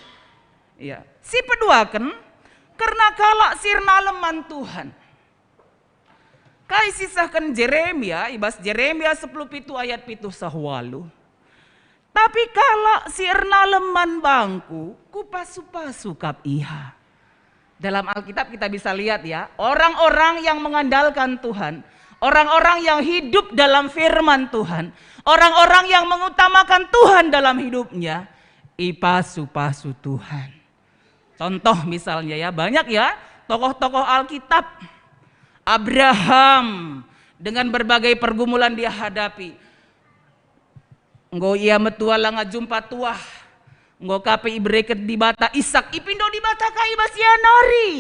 Ya, si peduaken, kerna kalak si ernalem man Tuhan. Kai sisehken Jeremia, i bas Jeremia sepuluh pitu ayat pitu seh waluh. "Tapi kalak si ernalem man bangku, kupasu-pasu kap ia." Dalam Alkitab kita bisa lihat ya, orang-orang yang mengandalkan Tuhan, orang-orang yang hidup dalam firman Tuhan, orang-orang yang mengutamakan Tuhan dalam hidupnya, ipasu-pasu Tuhan. Contoh misalnya ya, banyak ya tokoh-tokoh Alkitab. Abraham dengan berbagai pergumulan dia hadapi. Enggo ia metua langa jumpa tuah. Enggo ka pe ibereken Dibata Ishak, ipindo Dibata ka i bas ia nari.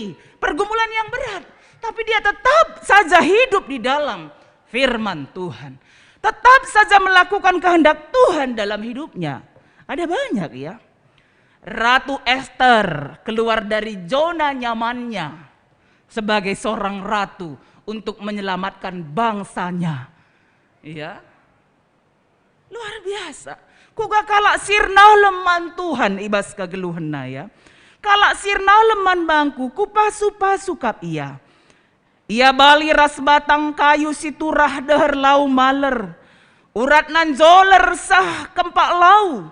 Pergumulan yang berat. Tapi dia tetap saja hidup di dalam firman Tuhan. Tetap saja melakukan kehendak Tuhan dalam hidupnya. Ada banyak ya. Ratu Ester keluar dari zona nyamannya sebagai seorang ratu untuk menyelamatkan bangsanya. Ya. Luar biasa. Kuga kalak si ernalem man Tuhan i bas kegeluhenna, ya. Kalak si ernalem man bangku, kupasu-pasu kap ia. Ia bali ras batang kayu si turah deher lau maler. Uratna njoler seh kempak lau.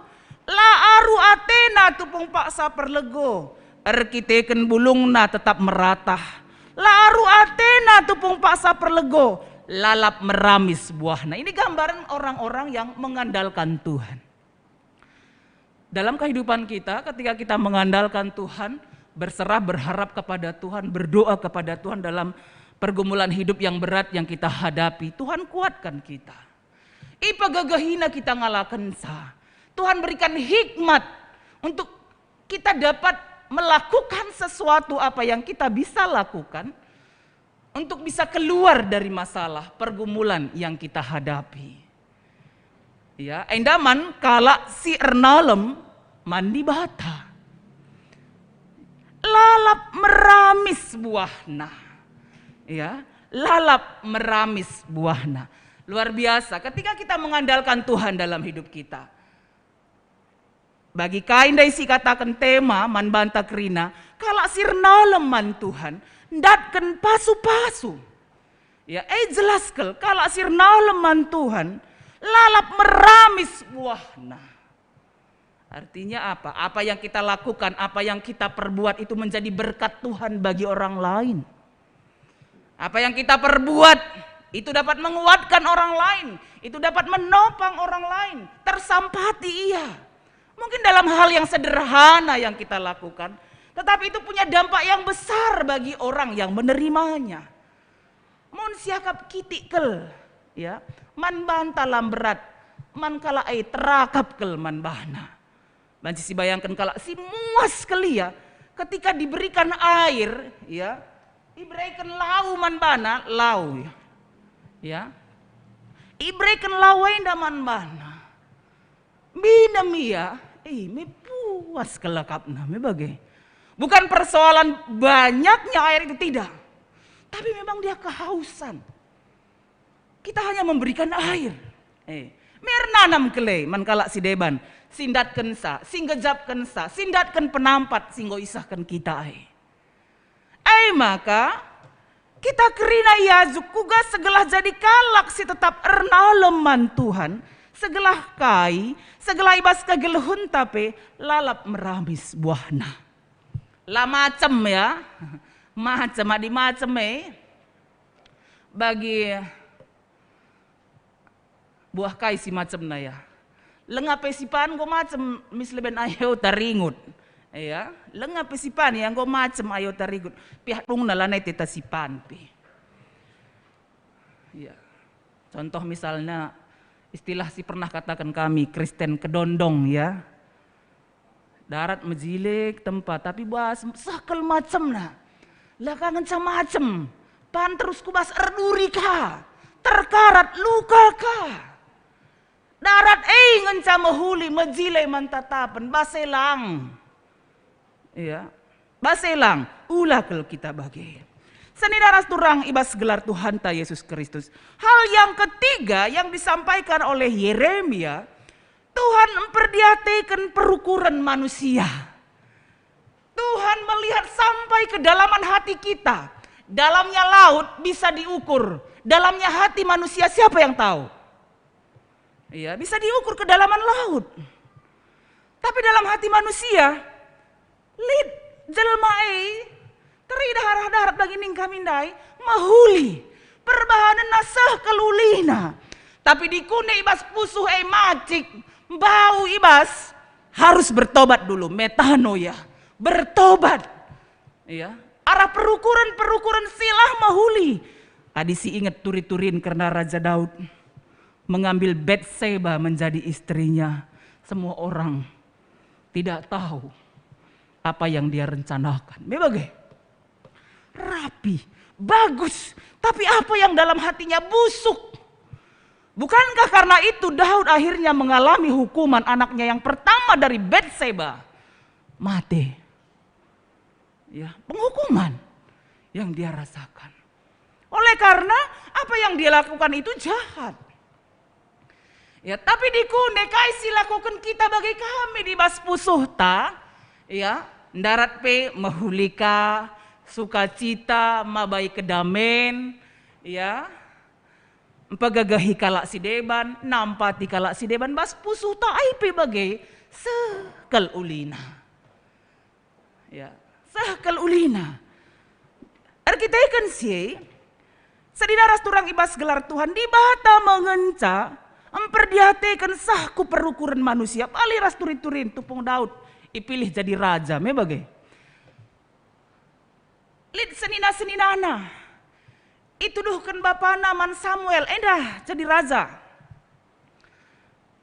La aru atena tupung paksa perlego. Erkiteken bulungna tetap meratah. La aru atena tupung paksa perlego. lalap meramis buahna. Ini gambaran orang-orang yang mengandalkan Tuhan. Dalam kehidupan kita, ketika kita mengandalkan Tuhan, berserah, berharap kepada Tuhan, berdoa kepada Tuhan dalam pergumulan hidup yang berat yang kita hadapi, Tuhan kuatkan kita. Ipegegehina kita ngalakenca. Tuhan berikan hikmat untuk kita dapat melakukan sesuatu apa yang kita bisa lakukan untuk bisa keluar dari masalah pergumulan yang kita hadapi. Ya, enda man kalak si ernalem man Dibata. Lalap meramis buahna. Ya, lalap meramis buahna. Luar biasa ketika kita mengandalkan Tuhan dalam hidup kita. Bagi kai ndai si kataken tema man banta kerina, kalak si ernalem man Tuhan, ndatken pasu-pasu. Ya, e jelas kal, kalak si ernalem man Tuhan, lalap meramis buahna. Artinya apa? Apa yang kita lakukan, apa yang kita perbuat itu menjadi berkat Tuhan bagi orang lain. Apa yang kita perbuat itu dapat menguatkan orang lain, itu dapat menopang orang lain, tersampati ia. Mungkin dalam hal yang sederhana yang kita lakukan, tetapi itu punya dampak yang besar bagi orang yang menerimanya. Mun siakap kitik kal, ya, man banta lam berat, man kalak e terakap kal man bana. Banci sibayangken kalak si muas kal ia ketika diberikan air, ya, ibereken lau man bana, lau, ya. Ya. Ibereken lau enda man bana. Minem ia, ih, me puas kal akapna, me bage. Bukan persoalan banyaknya air itu, tidak. Tapi memang dia kehausan. Kita hanya memberikan air. Eh, me ernanam kal e man kalak si deban, si ndatkenca, si nggejapkenca, si ndatken penampat si enggo isehken kita e. E maka, kita kerina iajuk kuga segelah jadi kalak si tetap ernalem man Tuhan, segelah kai, segelah i bas kegeluhenta pe lalap meramis buahna. La macem, ya, macem, adi macem e, bagi buah kai si macemna, ya? Lenga pe sipan enggo macem, mis leben ayo taringut. Ya, lenga pe sipan, ya, enggo macem ayo taringut. Piah dungna lanai teta sipan pe. Ya. Contoh misalnya, istilah si pernah kataken kami, Kristen kedondong, ya. Darat mejile tempa, tapi bas seh kal macemna. La ka ngenca macem, pan terus ku bas erduri ka, terkarat luka ka. Darat e ngenca mehuli, mejile man tatapen, bas e lang. Iya, bas e lang, ula kal kita bage. Senina ras turang i bas gelar Tuhanta Yesus Kristus. Hal yang ketiga yang disampaikan oleh Yeremia, Tuhan memperdiateken perukuren manusia. Tuhan melihat sampai kedalaman hati kita. Dalamnya laut bisa diukur, dalamnya hati manusia siapa yang tahu? Iya, bisa diukur kedalaman laut. Tapi dalam hati manusia, lit jelma e, teridah arah darat bagi ning kami ndai, mehuli, perbahanenna seh kal ulina. Tapi dikune i bas pusuh e macik, mbau i bas, harus bertobat dulu, metanoia, bertobat. Iya, arah perukuren-perukuren silah mehuli. Adi si inget turi-turin kerna Raja Daud mengambil Betseba menjadi istrinya, semua orang tidak tahu apa yang dia rencanakan. Me bage. Rapi, bagus, tapi apa yang dalam hatinya busuk. Bukankah karena itu Daud akhirnya mengalami hukuman anaknya yang pertama dari Betseba? Mate. Ya, penghukuman yang dia rasakan. Oleh karena apa yang dia lakukan itu jahat. Ya, tapi dikune kai si lakuken kita bagi kami di bas pusuhta? Ya, ndarat pe mehuli ka, sukacita, mabai kedamen, ya, mpegegehi kalak si deban, nampati kalak si deban, bas pusuhta ai pe bage, seh kal ulina. Ya, seh kal ulina. Erkiteken si e, Senina ras turang i bas gelar Tuhan, Dibata mengenca mperdiateken seh ku perukuren manusia, bali ras turi-turin tupung Daud ipilih jadi raja, me bage. Lit senina-seninana ituduhken bapana man Samuel, enda jadi raja.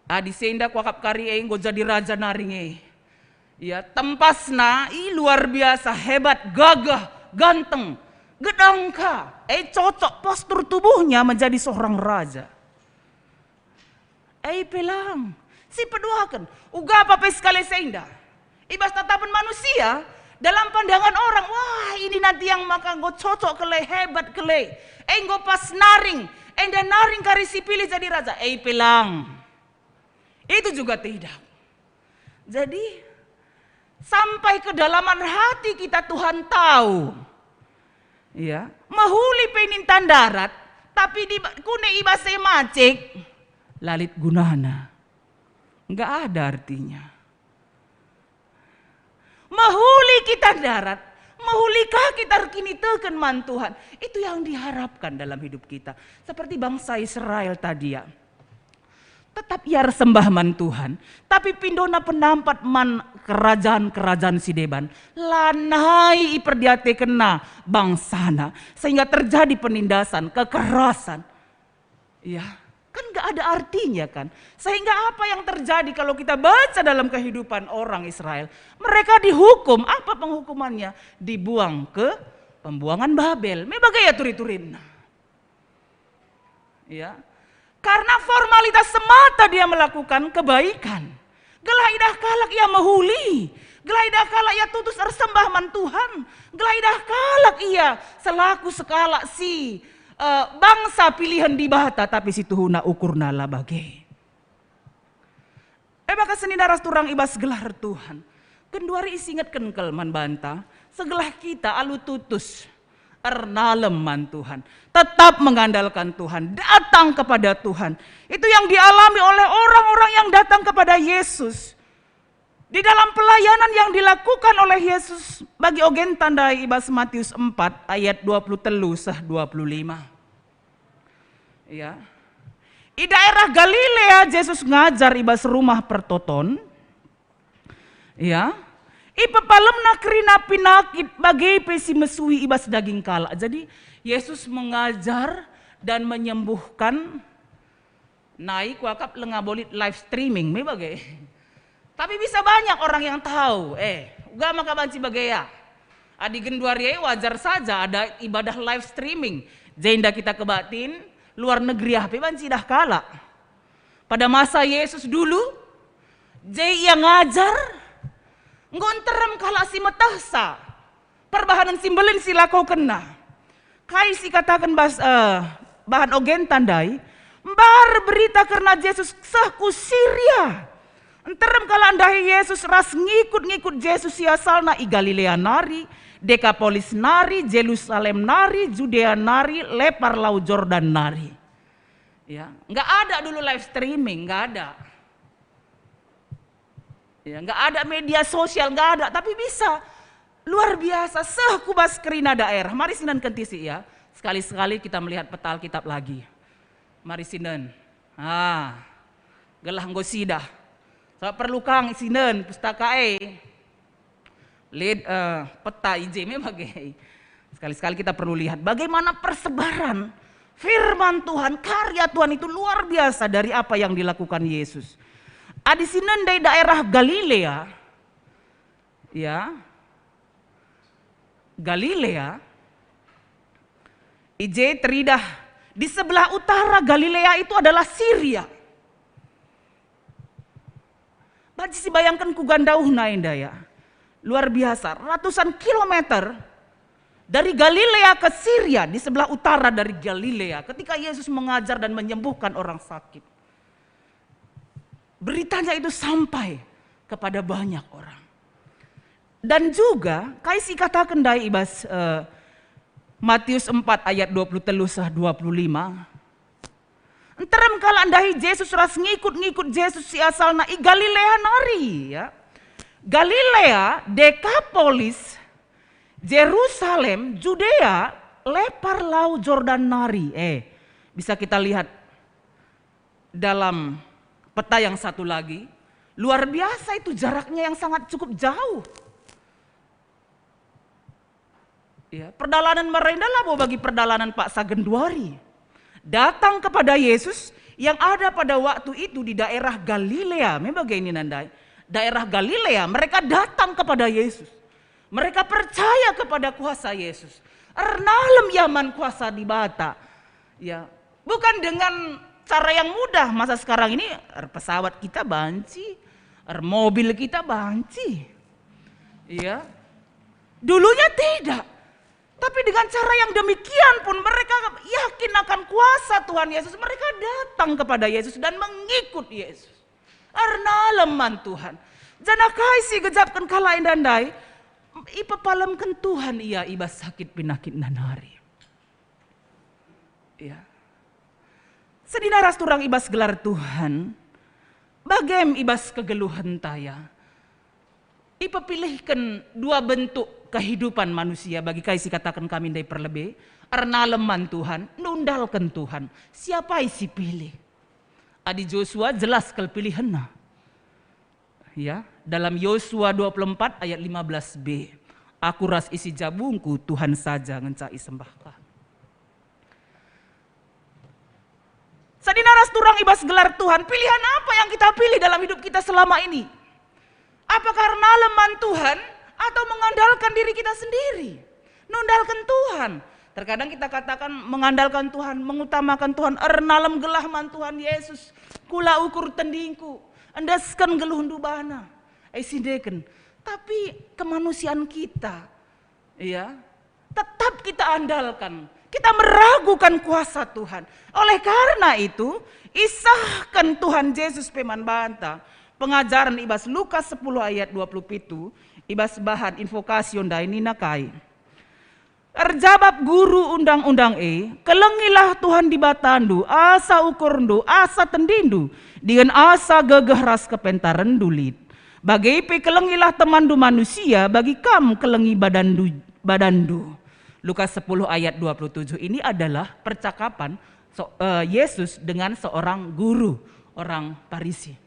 Adi si enda kuakap kari e enggo jadi raja nari nge. Ya, tempasna i luar biasa, hebat, gagah, ganteng, gedang ka. E cocok postur tubuhnya menjadi seorang raja. E pe lang, si peduaken, uga pe sekali si enda. I bas tatapen manusia, dalam pandangan orang, wah, ini nanti yang maka enggo cocok kele, hebat kele. E enggo pas naring, enda naring kari si pilih jadi raja. E pe lang. Itu juga tidak. Jadi, sampai kedalaman hati kita Tuhan tahu. Ya, mehuli pe ninta ndarat, tapi di ba-, kune i bas e macik, la lit gunana. Enggak ada artinya. Mehuli kita ndarat, mehuli ka kita erkiniteken man Tuhan. Itu yang diharapkan dalam hidup kita. Seperti bangsa Israel tadi, ya. Tetap ia ersembah man Tuhan, tapi pindona penampat man kerajaan-kerajaan si deban. Lanai iperdiatekenna bangsana, sehingga terjadi penindasan, kekerasan. Ya, kan nggak ada artinya kan. Sehingga apa yang terjadi kalau kita baca dalam kehidupan orang Israel? Mereka dihukum, apa penghukumannya? Dibuang ke pembuangan Babel. Me bage ya turi-turinna. Ya. Karena formalitas semata dia melakukan kebaikan. Gelah idah kalak ia mehuli, gelah idah kalak ia tutus ersembah man Tuhan, gelah idah kalak ia selaku sekalak si, eh, bangsa pilihan Dibata, tapi si tuhuna ukurna la bage. E maka senina ras turang i bas gelar Tuhan, genduari isingetken kal man banta, segelah kita alu tutus ernalem man Tuhan, tetap mengandalkan Tuhan, datang kepada Tuhan. Itu yang dialami oleh orang-orang yang datang kepada Yesus. Di dalam pelayanan yang dilakukan oleh Yesus bagi ogen tandai i bas Matius empat ayat dua puluh telu seh dua puluh lima. Ya. I daerah Galilea Jesus ngajar i bas rumah pertoton. Ya. Ipepalemna kerina penakit bage pe si mesui i bas daging kalak. Jadi Yesus mengajar dan menyembuhkan. Nai kuakap langa bolit live streaming me bage. Tapi bisa banyak orang yang tahu, eh, uga maka banci bage ya. Adi genduari e wajar saja ada ibadah live streaming. Jenda kita kebatin, luar negeri ah pe banci idah kalak. Pada masa Yesus dulu, je ia ngajar, enggo nterem kalak si metehsa. Perbahanen si mbelin si lakokenna. Kai si kataken bas, eh, bahan ogen tandai? Mbar berita kerna Jesus seh ku Siria. Nterem kalak ndahi Jesus ras ngikut-ngikut Jesus si asalna i Galilea nari, Dekapolis nari, Jerusalem nari, Judea nari, lepar Lau Jordan nari. Ya, nggak ada dulu live streaming, nggak ada. Ya, nggak ada media sosial, nggak ada, tapi bisa. Luar biasa, seh ku bas kerina daerah. Mari sinen kentisik ya. Sekali-sekali kita melihat peta Alkitab lagi. Mari sinen. Ah, gelah enggo sidah. Sebab perlu kang sinen pustaka e. Lit, eh, peta i je me bage. Sekali-sekali kita perlu lihat bagaimana persebaran firman Tuhan, karya Tuhan itu luar biasa dari apa yang dilakukan Yesus. Adi sinen ndai daerah Galilea, ya, Galilea, i je teridah di sebelah utara Galilea itu adalah Siria. Banci sibayangken kuga ndauhna enda ya. Luar biasa, ratusan kilometer dari Galilea ke Siria, di sebelah utara dari Galilea, ketika Yesus mengajar dan menyembuhkan orang sakit. Beritanya itu sampai kepada banyak orang. Dan juga, kai si kataken ndai i bas, eh, Matius empat ayat dua puluh telu seh dua puluh lima. Nterem kalak ndahi Jesus ras ngikut-ngikut Jesus si asalna i Galilea nari, ya. Galilea, Dekapolis, Jerusalem, Judea, lepar Lau Jordan nari. Eh, bisa kita lihat dalam peta yang satu lagi. Luar biasa itu jaraknya yang sangat cukup jauh. Ya, perdalanen merenda labo bagi perdalanen paksa genduari. Datang kepada Yesus yang ada pada waktu itu di daerah Galilea. Me bage ini nandai. Daerah Galilea, mereka datang kepada Yesus. Mereka percaya kepada kuasa Yesus. Ernalem ia man kuasa Dibata. Ya, bukan dengan cara yang mudah masa sekarang ini, er, pesawat kita banci, er, mobil kita banci. Iya. Dulunya tidak. Tapi dengan cara yang demikian pun mereka yakin akan kuasa Tuhan Yesus. Mereka datang kepada Yesus dan mengikut Yesus. Ernalem man Tuhan. Janah kai si gejapken kalak enda ndai? Ipepalemken Tuhan ia i bas sakit penakitna nari. Ya. Senina ras turang i bas gelar Tuhan, bagem i bas kegeluhenta ya. Ipepilihken dua bentuk kehidupan manusia bagi kai si kataken kami ndai perlebe, ernalem man Tuhan, nundalken Tuhan. Siapa si pilih? Adi Josua jelas kal pilihenna. Ya, dalam Yosua dua puluh empat ayat lima belas b, "Aku ras isi jabungku Tuhan saja ngenca isembahka." Senina ras turang i bas gelar Tuhan, pilihan apa yang kita pilih dalam hidup kita selama ini? Apakah ernalem man Tuhan atau mengandalkan diri kita sendiri? Nundalken Tuhan. Terkadang kita katakan mengandalkan Tuhan, mengutamakan Tuhan, ernalem gelah man Tuhan Yesus. Kula ukur tendingku, endesken geluhndu bana. Eh, sindeken. Tapi kemanusiaan kita, ya, tetap kita andalkan. Kita meragukan kuasa Tuhan. Oleh karena itu, isahken Tuhan Yesus pe man banta pengajaren i bas Lukas sepuluh ayat dua puluh pitu, i bas bahan invokasio ndai nina kai? Erjabap guru undang-undang e, "Kelengilah Tuhan Dibatandu asa ukurndu, asa tendindu, dingen asa gegeh ras kepentarenndu lit. Bage pe kelengilah temanndu manusia, bagi kam kelengi badanndu, badanndu." Lukas sepuluh ayat dua puluh tujuh ini adalah percakapan so-, eh, Yesus dengan seorang guru, orang Parisi.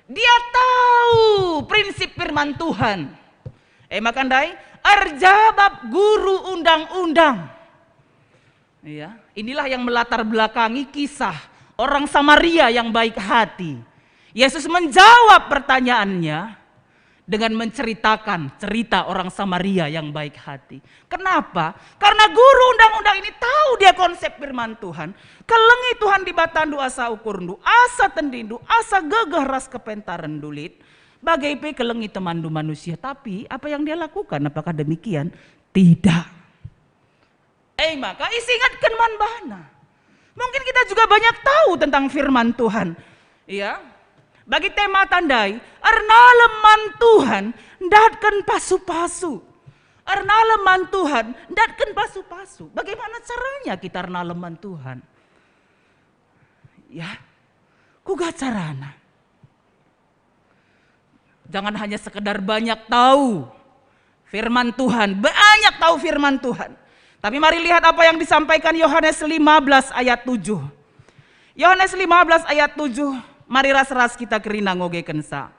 Dia tahu prinsip firman Tuhan. E maka ndai, erjabap guru undang-undang. Ya, inilah yang melatar belakangi kisah orang Samaria yang baik hati. Yesus menjawab pertanyaannya dengan menceritakan cerita orang Samaria yang baik hati. Kenapa? Karena guru undang-undang ini tahu dia konsep firman Tuhan. "Kelengi Tuhan Dibatandu asa ukurndu, asa tendindu, asa gegeh ras kepentarenndu lit. Bage pe kelengi temanndu manusia." Tapi apa yang dia lakukan? Apakah demikian? Tidak. E maka isingetken man bana. Mungkin kita juga banyak tahu tentang firman Tuhan. Ya. Bagi tema tandai, ernalem man Tuhan, ndatken pasu-pasu. Ernalem man Tuhan, ndatken pasu-pasu. Bagaimana caranya kita ernalem man Tuhan? Ya. Kuga carana? Jangan hanya sekedar banyak tahu firman Tuhan, banyak tahu firman Tuhan. Tapi mari lihat apa yang disampaikan Yohanes lima belas ayat tujuh. Yohanes lima belas ayat tujuh, mari ras-ras kita kerina ngogekenca.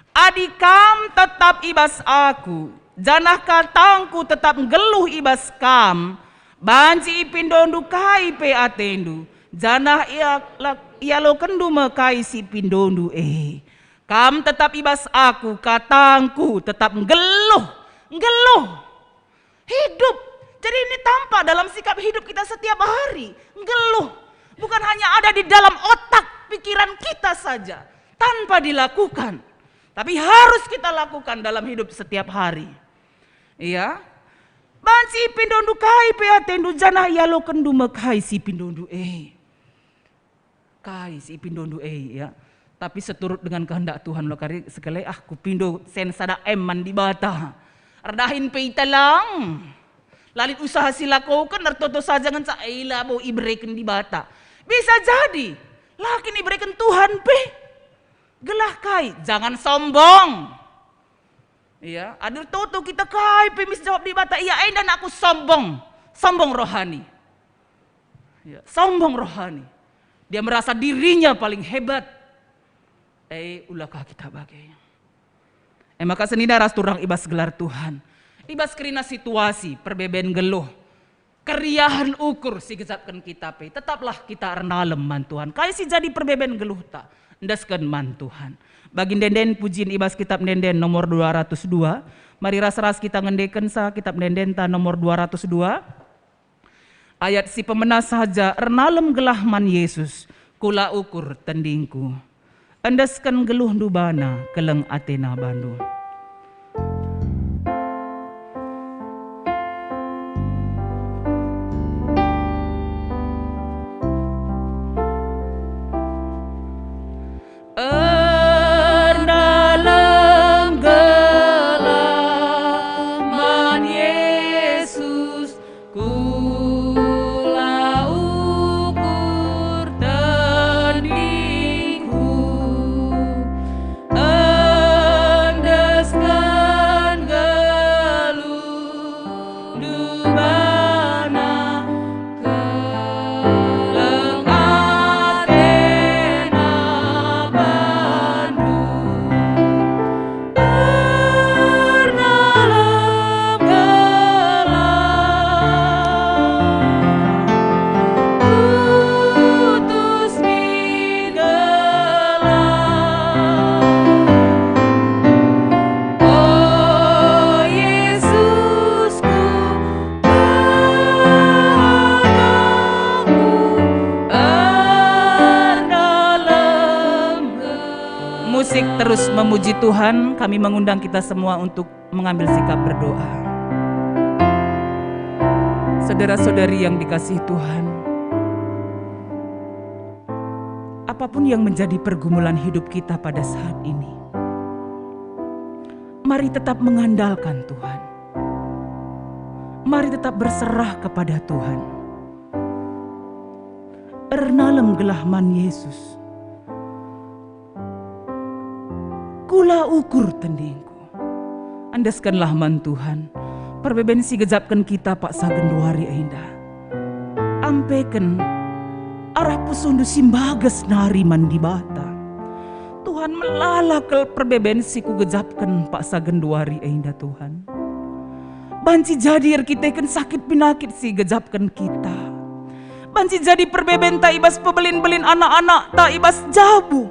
"Adi kam tetap i bas Aku, janah katangKu tetap nggeluh i bas kam, banci ipindondu kai pe atendu, janah ia-, ialokenndu me kai si ipindondu e." Kam tetap i bas Aku, katangKu tetap nggeluh, nggeluh, hidup. Jadi ini tampak dalam sikap hidup kita setiap hari, nggeluh. Bukan hanya ada di dalam otak, pikiran kita saja, tanpa dilakukan. Tapi harus kita lakukan dalam hidup setiap hari. Iya. "Banci ipindondu kai pe atendu, janah ialokenndu me kai si ipindondu e." Kai si ipindondu e, ya. Tapi seturut dengan kehendak Tuhan lo kari sekali, ah, kupindo sen sada M man Dibata. Erdahin pe italang. Lalit usaha si lakoken, ertoto saja ngenca, eh, labo ibereken Dibata. Bisa jadi, lakin ibereken Tuhan pe. Gelah kai, jangan sombong. Iya, adi ertoto kita kai pe mis jawab Dibata, ia enda nakku sombong. Sombong rohani. Ya, sombong rohani. Dia merasa dirinya paling hebat. Eh, ulaka kita bage. Eh, maka senina ras turang ibas gelar Tuhan. Ibas kerina situasi, perbeben geluh, keriahen ukur si gejapken kita pe, tetaplah kita ernalem man Tuhan. Kai si jadi perbeben geluhta, endesken man Tuhan. Bagi ende-enden pujin ibas Kitab Ende-enden nomor dua ratus dua, mari ras-ras kita ngendekenca Kitab Ende-endenta nomor dua ratus dua. Ayat si pemena saja, ernalem gelah man Yesus, kula ukur tendingku. Endesken geluhndu bana, keleng atena bandu. Ernalem gelah man Yesus, kula ukur tendingku, endesken geluhndu bana, keleng atena bandu. Ernalem gelah putus min gelah. O Yesusku, Tuhanku, ernalem gelah. Musik terus memuji Tuhan, kami mengundang kita semua untuk mengambil sikap berdoa. Saudara-saudari yang dikasihi Tuhan, apapun yang menjadi pergumulan hidup kita pada saat ini, mari tetap mengandalkan Tuhan. Mari tetap berserah kepada Tuhan. Ernalem gelah man Yesus. Kula ukur tendingku. Endeskenlah man Tuhan perbeben si gejapken kita paksa genduari enda. Ampeken arah pusuhndu si mbages nari man Dibata. Tuhan, melala kal perbeben si kugejapken paksa genduari enda, Tuhan. Banci jadi erkiteken sakit penakit si gejapken kita. Banci jadi perbebenta ibas pebelin-belin anak-anakta ibas jabu.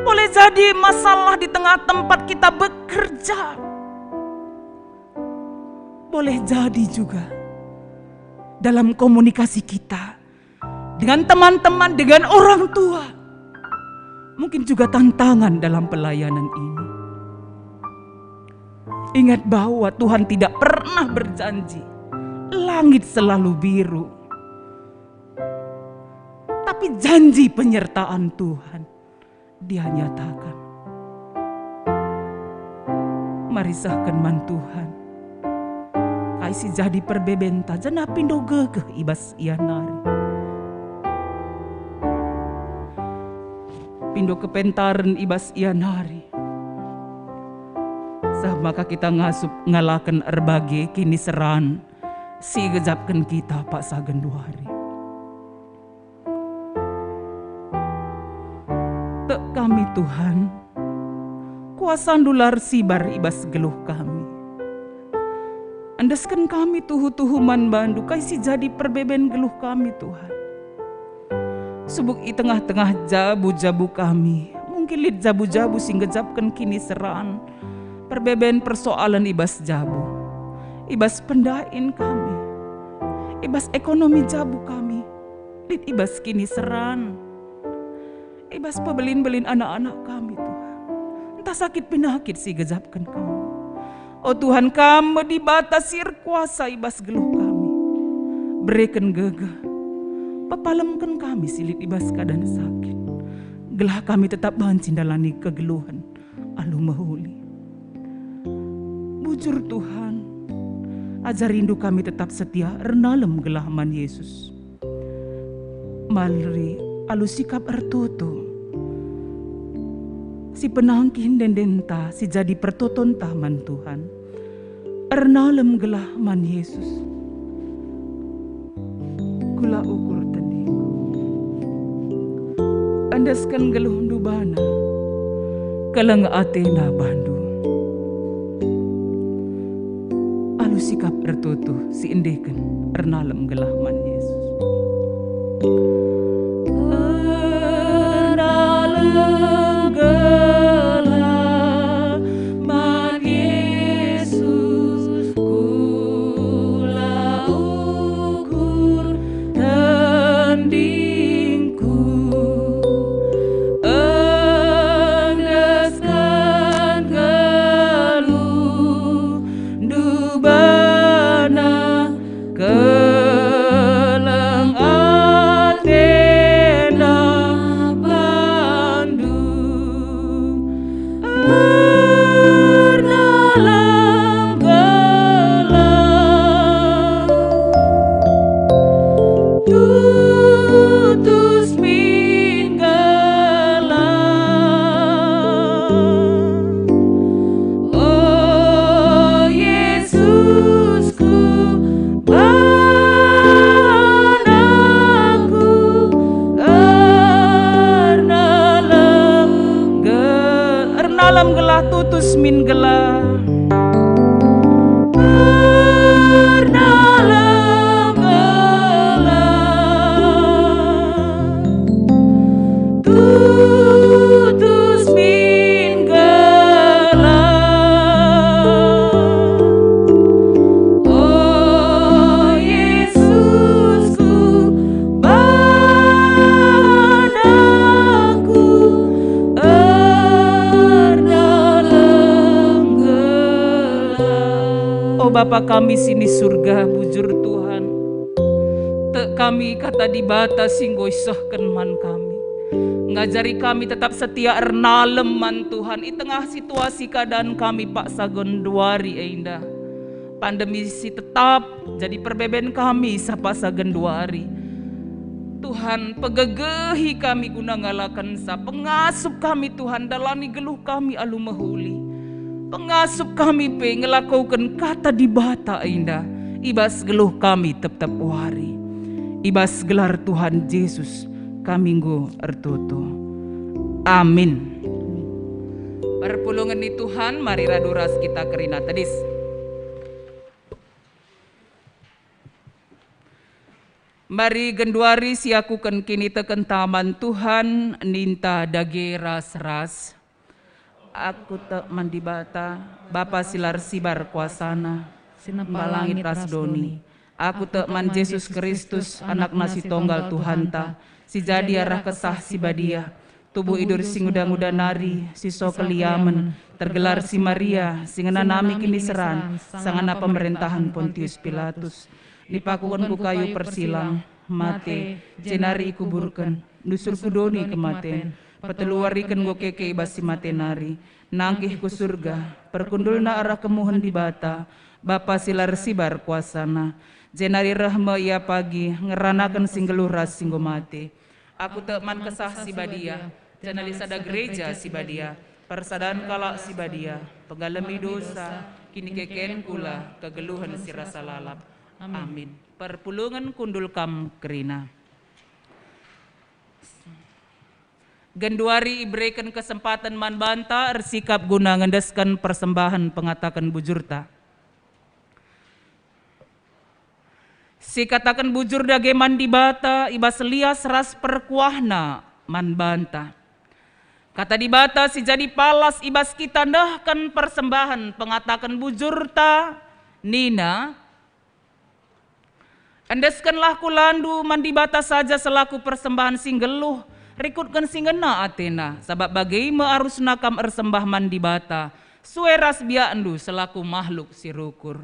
Boleh jadi masalah di tengah tempat kita bekerja. Boleh jadi juga dalam komunikasi kita dengan teman-teman, dengan orang tua. Mungkin juga tantangan dalam pelayanan ini. Ingat bahwa Tuhan tidak pernah berjanji langit selalu biru. Tapi janji penyertaan Tuhan Dia nyataken. Mari sehken man Tuhan. Kai si jadi perbebenta, janah pindo gegeh ibas Ia nari. Pindo kepentaren ibas Ia nari. Seh maka kita ngasup ngalaken erbage kiniseran si igejapken kita paksa genduari. Tek kami, Tuhan, kuasaNdu la ersibar ibas geluh kami. Endesken kami tuhu-tuhu man baNdu kai si jadi perbeben geluh kami, Tuhan. Subuk i tengah-tengah jabu-jabu kami, mungkin lit jabu-jabu si ngejapken kiniseran, perbeben persoalen ibas jabu, ibas pendahin kami, ibas ekonomi jabu kami, lit ibas kiniseran, ibas pebelin-belin anak-anak kami, Tuhan. Ntah sakit penakit si igejapken kami. O Tuhan, Kam me Dibata si erkuasa ibas geluh kami. Bereken gegeh, pepalemken kami si lit ibas keadan sakit, gelah kami tetap banci ndalani kegeluhen alu mehuli. Bujur, Tuhan, ajarindu kami tetap setia ernalem gelah man Yesus. Mari alu sikap ertoto, si penangkih ende-endenta si jadi pertotonta man Tuhan. Ernalem gelah man Yesus. kula ukur tendingku. Endesken geluhndu bana, keleng atena bandu. Alu sikap ertoto si endeken ernalem gelah man Yesus. Ernalem gelah man Yesus, kula ukur tendingku, endesken geluhndu bana, keleng atena bandu. Ernalem gelah, tutus min gelah. O Yesusku, bana ku ernalem ge-, ernalem gelah, tutus min gelah. Ernalem gelah, tutus min gelah. O Yesusku, bana ku ernalem gelah. O Bapa kami si ni Surga, bujur Tuhan, tek kami Kata Dibata si enggo isehken man kami. Ngajari kami tetap setia ernalem man Tuhan i tengah situasi keadaan kami paksa genduari enda. Pandemi si tetap jadi perbeben kami sapaksa genduari. Tuhan, pegegehi kami guna ngalakenca, pengasup kami, Tuhan, dalani geluh kami alu mehuli. Pengasup kami pe ngelakoken Kata Dibata enda i bas geluh kami tep-tep wari. I bas gelar Tuhan Jesus kami enggo ertoto. Amin. Perpulungen ni Tuhan, mari radu ras kita kerina tedis. Mari genduari siakuken kinitekenta man Tuhan, ninta dage ras-ras. Aku tek man Dibata, Bapa si la ersibar kuasaNa, si nempa langit ras doni. Aku tek man Jesus Kristus, AnakNa si Tonggal Tuhanta, si jadi arah Kesah Si Badia, tubuh i duri si nguda-nguda nari, si so keliamen, tergelar si Maria, si ngenanami kiniseran, sangana pemerentahen Pontius Pilatus. Dipakuken ku kayu persilang, mate, jenari ikuburken, nusur ku doni kematen, peteluwariken enggo keke i bas si mate nari, nangkih ku Surga, perkundulna arah kemuhen Dibata, Bapa si la ersibar kuasaNa. Jenari reh me Ia pagi, ngeranaken si nggeluh ras si enggo mate. Aku tek man Kesah Si Badia, jenari sada gereja si badia, persadan kalak si badia, penggalemi dosa, kinikeken kula, kegeluhen si rasa lalap. Amin. Perpulungen kundul kam kerina. Genduari ibereken kesempaten man banta ersikap guna ngendesken persembahen pengataken bujurta. Sikataken bujur dage man Dibata i bas lias ras perkuahNa man banta. Kata Dibata si jadi palas i bas kita nehken persembahen pengataken bujurta, nina, "Endeskenlah kulandu man Dibata saja selaku persembahen si nggeluh, rikutken si ngena atena, sabap bage me arusna kam ersembah man Dibata, sue ras biakndu selaku mahluk si rukur."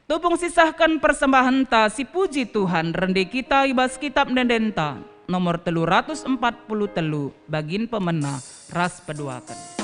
Tupung sisehken persembahenta si puji Tuhan, rende kita i bas Kitap Ende-endenta nomor telu ratus empat puluh telu, bagin pemena ras peduaken.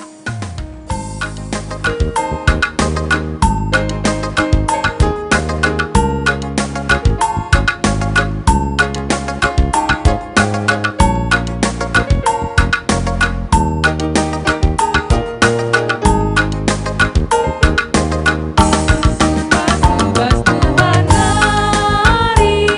Bas Tuhan nari,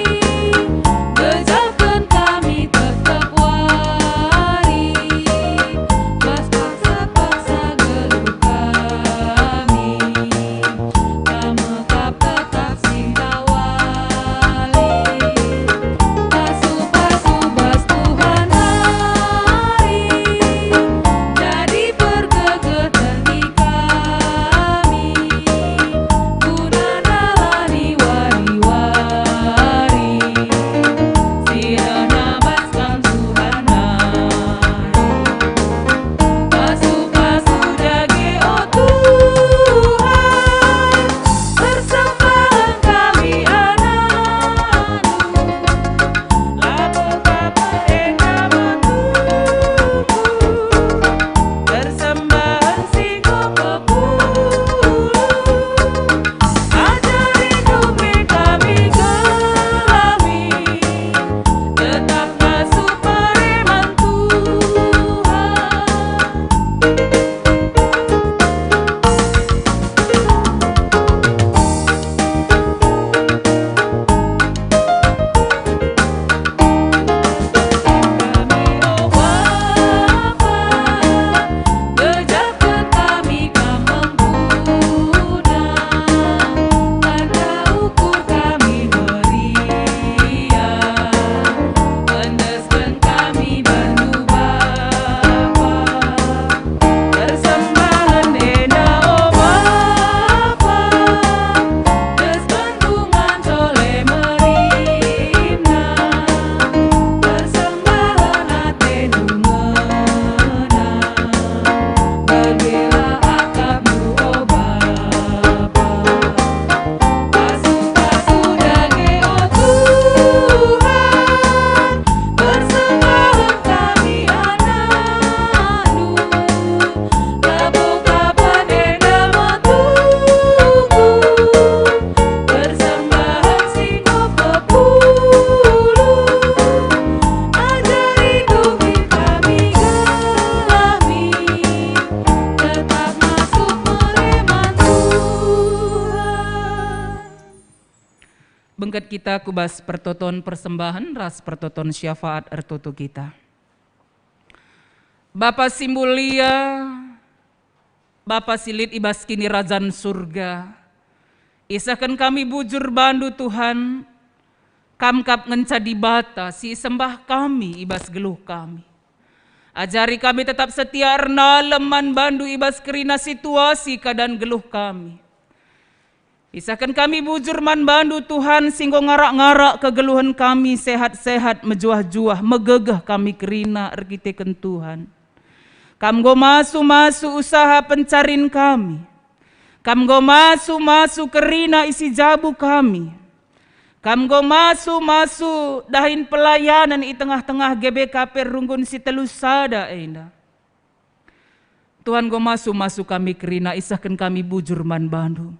Kita ku bas pertoton persembahen ras pertoton syafaat ertoto kita. Bapa si mulia, Bapa si lit i bas Kinirajan Surga, isehken kami bujur bandu, Tuhan. Kam kap ngenca Dibata si isembah kami i bas geluh kami. Ajari kami tetap setia ernalem man bandu i bas kerina situasi keadaan geluh kami. Isehken kami bujur man bandu, Tuhan, si enggo ngarak-ngarak kegeluhen kami, sehat-sehat, mejuah-juah, megegeh kami kerina erkiteken Tuhan. Kam enggo masu-masu usaha pencarin kami. Kam enggo masu-masu kerina isi jabu kami. Kam enggo masu-masu dahin pelayanan i tengah-tengah G B K P Runggun si telu sada enda. Tuhan, enggo masu-masu kami kerina, isehken kami bujur man bandu.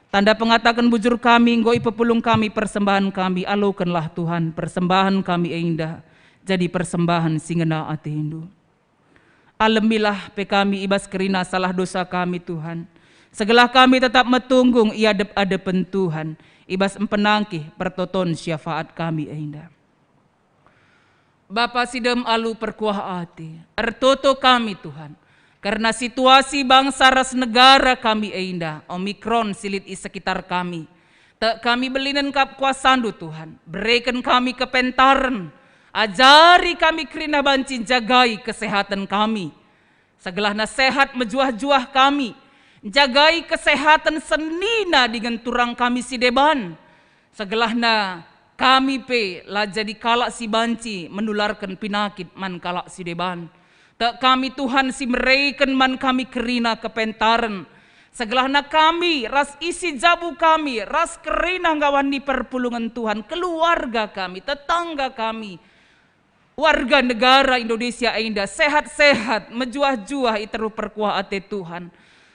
Tanda pengataken bujur kami, enggo ipepulung kami persembahen kami, alokenlah, Tuhan, persembahen kami enda jadi persembahen si ngena atendu. Alemilah pe kami i bas kerina salah dosa kami, Tuhan. Segelah kami tetap metunggung i adep-adepen Tuhan, i bas mpenangkih pertoton syafaat kami enda. Bapa si dem alu perkuah ate, ertoto kami, Tuhan, kerna situasi bangsa ras negara kami enda, Omikron si lit i sekitar kami. Tek kami belinen kap kuasandu, Tuhan. Bereken kami kepentaren. Ajari kami kerina banci njagai kesehaten kami. Segelahna sehat mejuah-juah kami. Njagai kesehaten senina dingen turang kami si deban. Segelahna kami pe la jadi kalak si banci menularken pinakit man kalak si deban. Tek kami, Tuhan, si mereken man kami kerina kepentaren. Segelahna kami, ras isi jabu kami, ras kerina ngawani perpulungen Tuhan, keluarga kami, tetangga kami, warga negara Indonesia enda sehat-sehat, mejuah-juah i teruh perkuah ate Tuhan.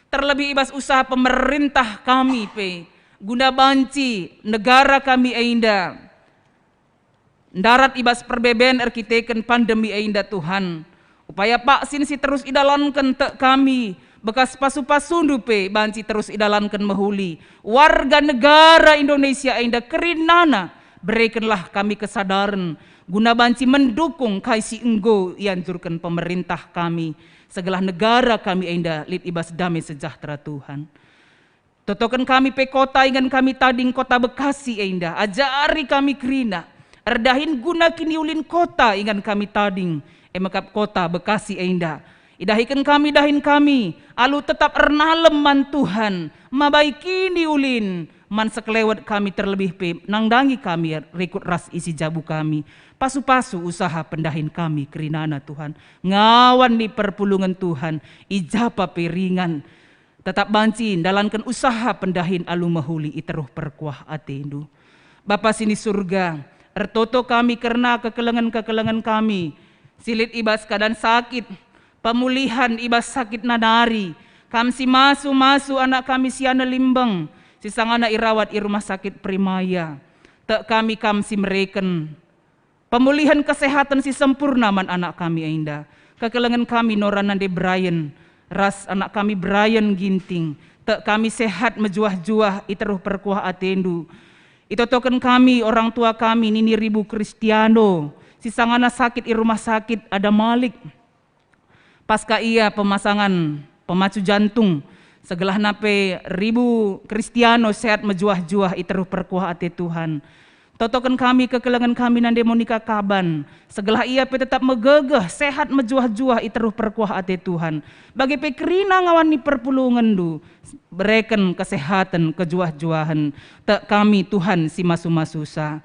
Terlebih i bas usaha pemerintah kami pe, guna banci negara kami enda ndarat i bas perbeben erkiteken pandemi enda, Tuhan. Upaya vaksin si terus idalanken tek kami, bekas pasu-pasundu pe banci terus idalanken mehuli. Warga negara Indonesia enda kerinana, berekenlah kami kesadaren guna banci mendukung kai si enggo ianjurken pemerintah kami, segelah negara kami enda lit i bas dame sejahtera, Tuhan. Totoken kami pe kota ingan kami tading, Kota Bekasi enda. Ajari kami kerina erdahin guna kiniulin kota ingan kami tading, e me kap Kota Bekasi enda. Idahiken kami dahin kami alu tetap ernalem man Tuhan, mabai kiniulin man sekelewet kami, terlebih pe nandangi kami rikut ras isi jabu kami. Pasu-pasu usaha pendahin kami kerinana, Tuhan. Ngawan ni perpulungen, Tuhan, i japa pe ringan. Tetap banci ndalanken usaha pendahin alu mehuli i teruh perkuah atendu. Bapa si ni Surga, ertoto kami kerna kekelengen-kekelengen kami si lit i bas keadaan sakit, pemulihan i bas sakitna nari. Kam si masu-masu anak kami si Ane Limbeng, si sangana irawat i Rumah Sakit Primaya. Tek kami Kam si mereken pemulihen kesehaten si sempurna man anak kami enda. Kekelengen kami Nora nande Brian, ras anak kami Brian Ginting. Tek kami sehat mejuah-juah i teruh perkuah atendu. Itotoken kami orang tua kami Nini Ribu Kristiano, si sangana sakit i Rumah Sakit Adam Malik. Pasca ia pemasangan pemacu jantung, segelahna pe Ribu Kristiano sehat mejuah-juah i teruh perkuah ate Tuhan. Totoken kami kekelengen kami nande Monika Kaban, segelah ia pe tetap megegeh, sehat mejuah-juah i teruh perkuah ate Tuhan. Bage pe kerina ngawan ni perpulungenndu, bereken kesehaten, kejuah-juahen. Tek kami, Tuhan, si masu-masusa.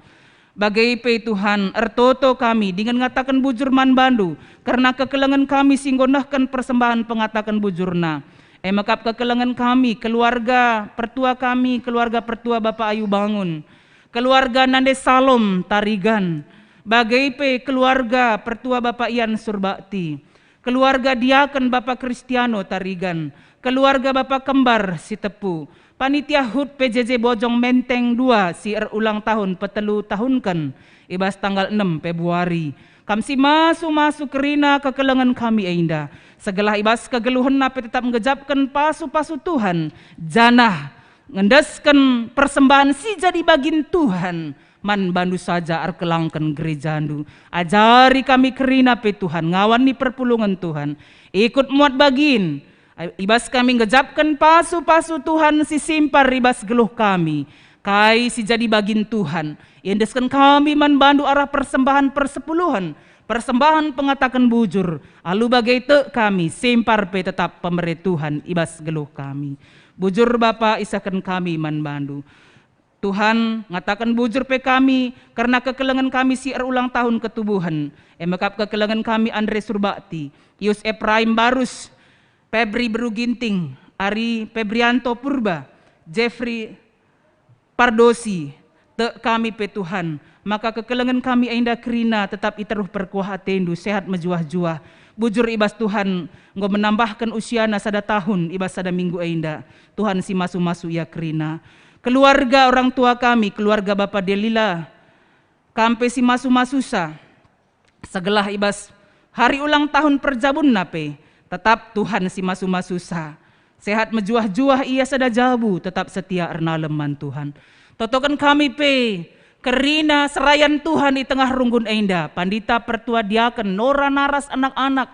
Bage pe, Tuhan, ertoto kami dingen ngataken bujur man bandu kerna kekelengen kami si enggo nehken persembahen pengataken bujurna. E me kap kekelengen kami, keluarga pertua kami, keluarga pertua Bapa Ayu Bangun, keluarga nande Salom Tarigan, bage pe keluarga pertua Bapa Ian Surbakti, keluarga diaken Bapa Kristiano Tarigan, keluarga Bapa Kembar Sitepu, panitia hut P J J Bojong Menteng dua si erulang tahun petelu tahunken i bas tanggal enem Februari. Kam si masu-masu kerina kekelengen kami enda, segelah i bas kegeluhenna pe tetap ngejapken pasu-pasu Tuhan, janah ngendesken persembahen si jadi bagin Tuhan man bandu saja erkelangken gerejandu. Ajari kami kerina pe Tuhan, ngawan ni perpulungen Tuhan. Ikut muat bagin, i bas kami ngejapken pasu-pasu Tuhan si simpar i bas geluh kami. Kai si jadi bagin Tuhan, iendesken kami man bandu arah persembahen persepuluhen, persembahen pengataken bujur, alu bage tek kami, simpar pe tetap pemere Tuhan i bas geluh kami. Bujur Bapa, isehken kami man bandu. Tuhan, ngataken bujur pe kami kerna kekelengen kami si erulang tahun ketubuhen, e me kap kekelengen kami Andre Surbakti, Yus Epraim Barus, Pebri Beru Ginting, Ari Pebrianto Purba, Jeffrey Pardosi, tek kami pe Tuhan, maka kekelengen kami enda kerina tetap i teruh perkuah atendu, sehat mejuah-juah. Bujur i bas Tuhan enggo menambahken usiana sada tahun i bas sada minggu enda. Tuhan si masu-masu ia kerina. Keluarga orang tua kami, keluarga Bapa Delila, kam pe si masu-masusa. Segelah i bas hari ulang tahun perjabunna pe, tetap Tuhan si masu-masusa. Sehat mejuah-juah ia sada jabu, tetap setia ernalem man Tuhan. Totoken kami pe kerina serayan Tuhan i tengah runggun enda, pandita, pertua, diaken, nora, naras, anak-anak,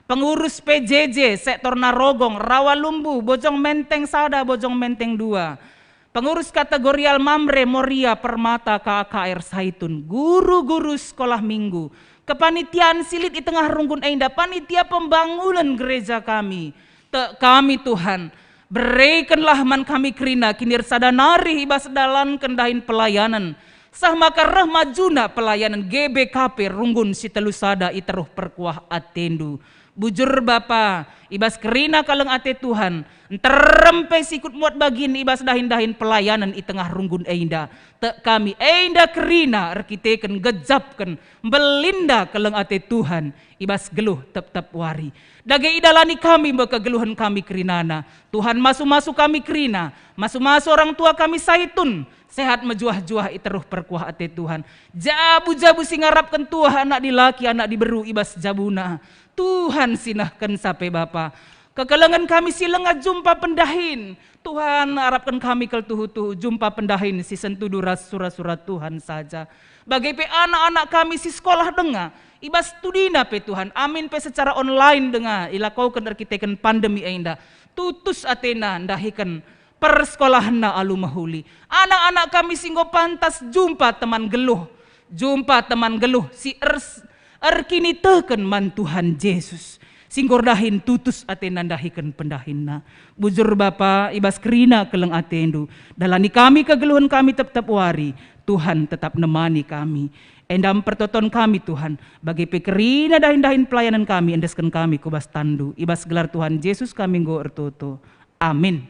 pengurus P J J, sektor Narogong, Rawa Lumbu, Bojong Menteng sada, Bojong Menteng dua, pengurus kategorial Mamre, Moria, Permata, K K R Saitun, guru-guru sekolah minggu, kepanitiaan si lit i tengah runggun enda, panitia pembangunan gereja kami. Tek kami, Tuhan, berekenlah man kami kerina kinirsada nari i bas dalanken dahin pelayanen, seh maka reh majuna pelayanen G B K P runggun si telu sada i teruh perkuah atendu. Bujur Bapa, i bas kerina keleng ate Tuhan, nterem pe sikut muat bagin i bas dahin-dahin pelayanen i tengah runggun enda. Tek kami enda kerina erkiteken gejapken mbelinda keleng ate Tuhan i bas geluh tep-tep wari. Dage idalani kami me kegeluhen kami kerinana. Tuhan, masu-masu kami kerina, masu-masu orang tua kami Saitun, sehat mejuah-juah i teruh perkuah ate Tuhan. Jabu-jabu si ngarapken tuah anak dilaki, anak diberu i bas jabuna. Tuhan, sinehkenca pe Bapa. Kekelengen kami si langa jumpa pendahin. Tuhan, arapken kami kal tuhu-tuhu jumpa pendahin si sentudu ras sura-sura Tuhan saja. Bage pe anak-anak kami si sekolah denga, i bas studina pe Tuhan, amin pe secara online denga ilakoken erkiteken pandemi enda. Tutus atena ndahiken persekolahenna alu mehuli. Anak-anak kami si enggo pantas jumpa teman geluh, jumpa teman geluh si ers-, erkiniteken man Tuhan Jesus, si enggo erdahin tutus atena ndahiken pendahinna. Bujur Bapa, i bas kerina keleng atendu, dalani kami kegeluhen kami tep-tep wari, Tuhan tetap nemani kami. Enda mpertoton kami, Tuhan, bage pe kerina dahin-dahin pelayanen kami, endesken kami ku bas tanNdu. I bas gelar Tuhan Jesus kami enggo ertoto. Amin.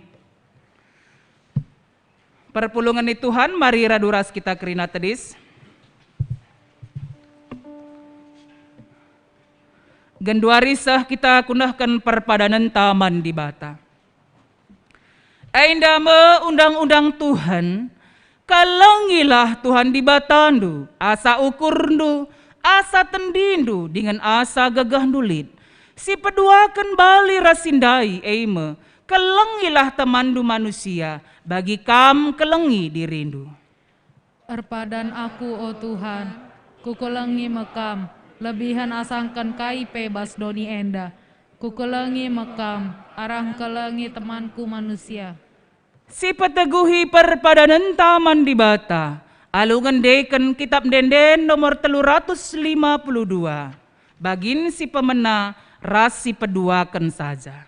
Perpulungen ni Tuhan, mari radu ras kita kerina tedis. Genduari seh kita kunehken perpadanenta man Dibata. Enda me undang-undang Tuhan, "Kelengilah Tuhan Dibatandu, asa ukurndu, asa tendindu, dingen asa gegehndu lit. Sipeduaken bali ras si ndai, e me, kelengilah temanndu manusia, bagi kam kelengi dirindu." Erpadan aku, o Tuhan, kukelengi me Kam, lebihen asangken kai pe bas doni enda. Kukelengi me Kam, arah engkelengi temanku manusia. Sipeteguhi perpadanenta man Dibata, alu ngendeken Kitab Ende-enden nomor telu ratus lima puluh dua, bagin si pemena ras si peduaken saja.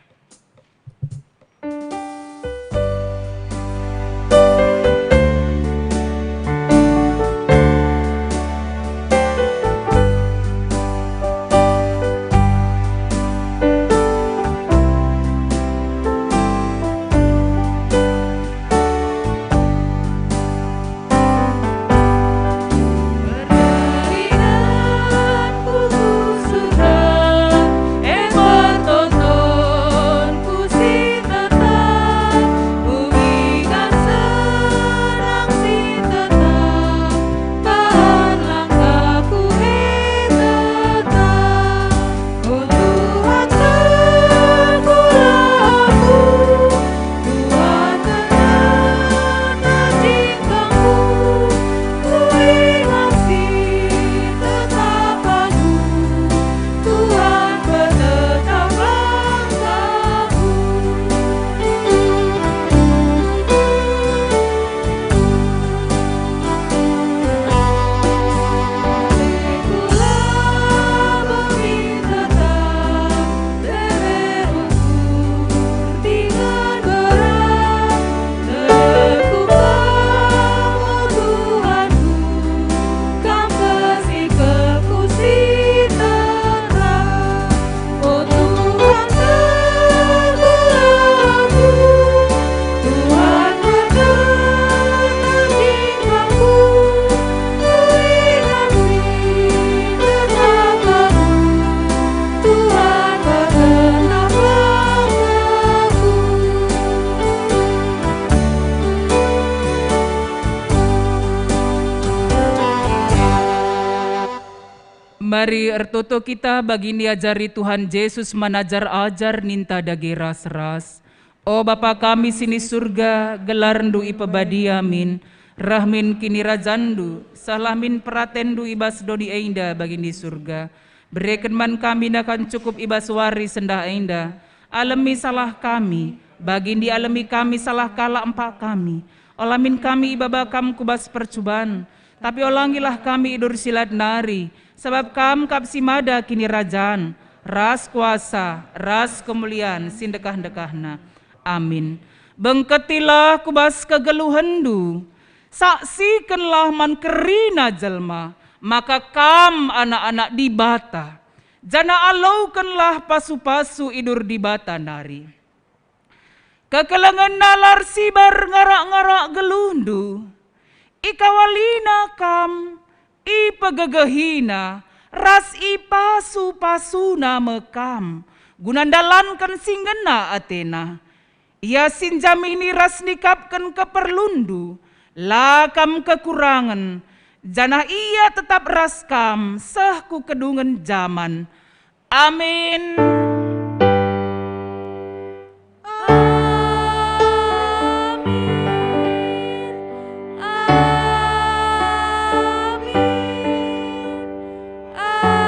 Mari ertoto kita bagi niajari Tuhan Jesus man ajar-ajar ninta dage ras-ras. O Bapa kami si ni Surga, gelarNdu ipebadia min, reh min kinirajanNdu, sehlah min peratenNdu i bas doni enda bagi ni Surga. Bereken man kami nakan cukup i bas wari sendah enda. Alemi salah kami, bagi ndialemi kami salah kalak empak kami. Ola min kami ibaba Kam ku bas percuban, tapi olangilah kami idur si lat nari, sabap Kam kap si mada kinirajan, ras kuasa, ras kemulian si ndekah-ndekahna. Amin. Bengketilah ku bas kegeluhenndu, saksikenlah man kerina jelma maka Kam anak-anak Dibata, janah alokenlah pasu-pasu idur Dibata nari. Kekelengenna la ersibar ngarak-ngarak geluhndu. Ikawalina kam, ipegegehina, ras ipasu-pasuna me kam, guna ndalanken si ngena atena. Ia si njamini ras nikapken keperlunndu, la kam kekurangen, janah ia tetap ras kam seh ku kedungen jaman. Amin. Amin. Amin. Amin.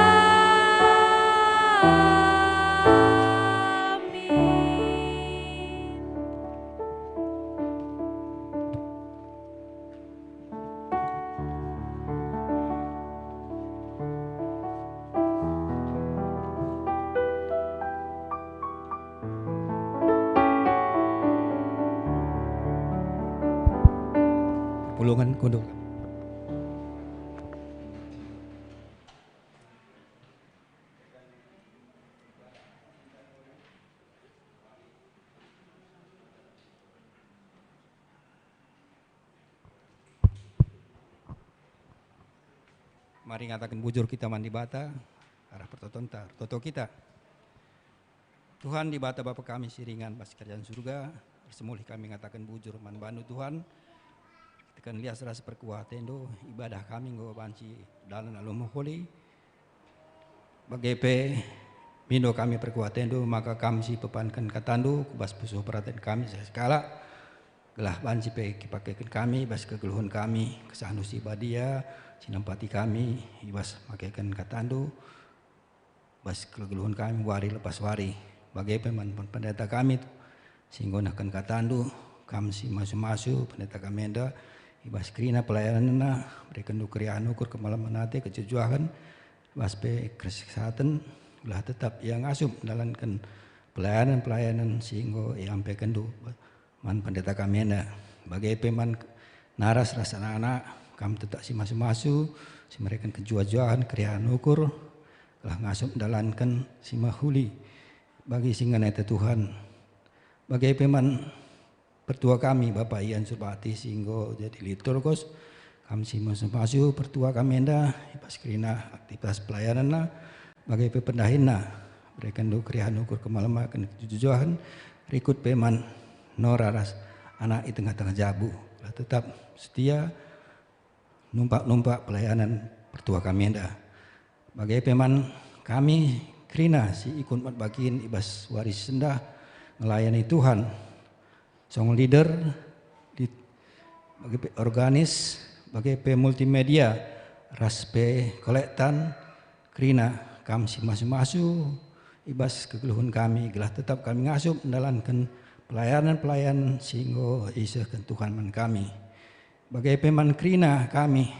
Pulungen kundul. Mari ngataken bujur kita man Dibata, arah pertotonta, ertoto kita. Tuhan Dibata Bapa kami si ringan bas Kerajaan Surga, ersemulih kami ngataken bujur man bandu Tuhan, teken lias ras perkuah atendu, ibadah kami enggo banci dalan alu mehuli, bage pe mindo kami perkuah atendu, maka kam si pepanken katandu ku bas pusuh peraten kami sekalak, gelah banci pe kipakeken kami bas kegeluhen kami, kesahndu si badia, si nampati kami, i bas makeken katandu, bas kegeluhen kami wari lepas wari. Bage pe man pendeta kami, si enggo nehken katandu, kam si masu-masu pendeta kami enda, i bas kerina pelayanenna, berekenndu keriahen ukur, kemalemen ate, kejuah-juahen, bas pe kesehaten, gelah tetap ia ngasup ndalanken pelayanen-pelayanen si enggo iampekenndu man pendeta kami enda. Bage pe man naras ras anak-anak, kam tetap si masu-masu, si mereken kejuah-juahen, keriahen ukur, gelah ngasup ndalanken si mehuli bagi si ngena ate Tuhan. Bage pe man pertua kami, Bapa Ian Surbakti, si enggo jadi liturgos, kam si masu-masu pertua kami enda, i bas kerina aktivitas pelayanenna, bage pe pendahinna, berekenndu keriahen ukur, kemalemen, kejuah-juahen, rikut pe man Nora ras anak i tengah-tengah jabu, gelah tetap setia numpak-numpak pelayanen pertua kami enda. Bage pe man kami kerina si ikut mat bagin i bas wari sendah ngelayani Tuhan, song leader, di, bage pe organis, bage pe multimedia, ras pe kolektan, kerina kam si masu-masu i bas kegeluhen kami, gelah tetap kami ngasup ndalanken pelayanen-pelayanen si enggo isehken Tuhan man kami. Bage pe man kerina kami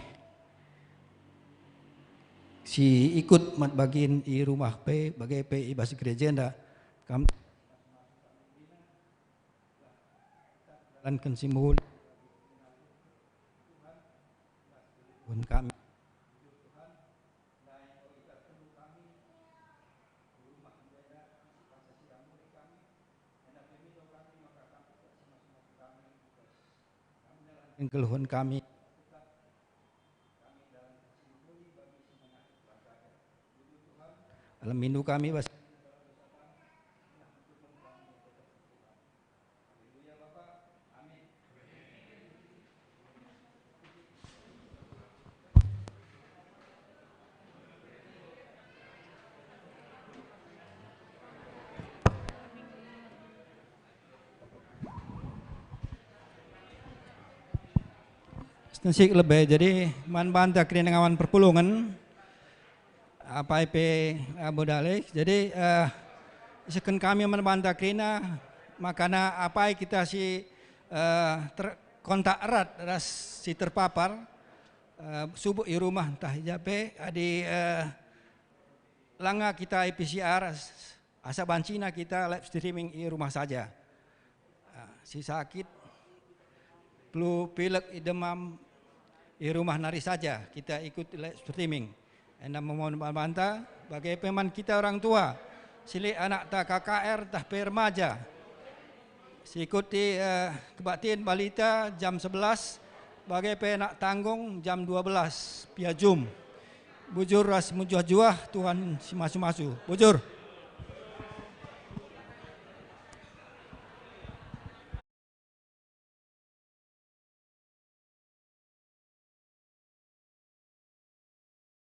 si ikut mat bagin i rumah pe, bage pe i bas gereja enda, kam dalanken si mehuli kami. Keluhen kami. Alam mindu kami bas Tensik lebe, jadi man banta kerina ngawan perpulungen, apai pe, eh, bodalek. Jadi, eh, isehken kami man banta kerina, makana apai kita si, eh, ter-, kontak erat ras si terpapar, eh, subuk i rumah ntah i ja pe, adi, eh, langa kita i P C R, asa bancina kita live streaming i rumah saja. Ah, si sakit, flu, pilek, i demam, i rumah nari saja kita ikut live streaming. Enda memohon banta, bage pe man kita orang tua, si lit anakta K K R tah pe remaja, si ikuti, eh, kebaktin balita jam sebelas, bage pe anak tanggung jam dua belas via Zoom. Bujur ras mejuah-juah, Tuhan si masu-masu. Bujur.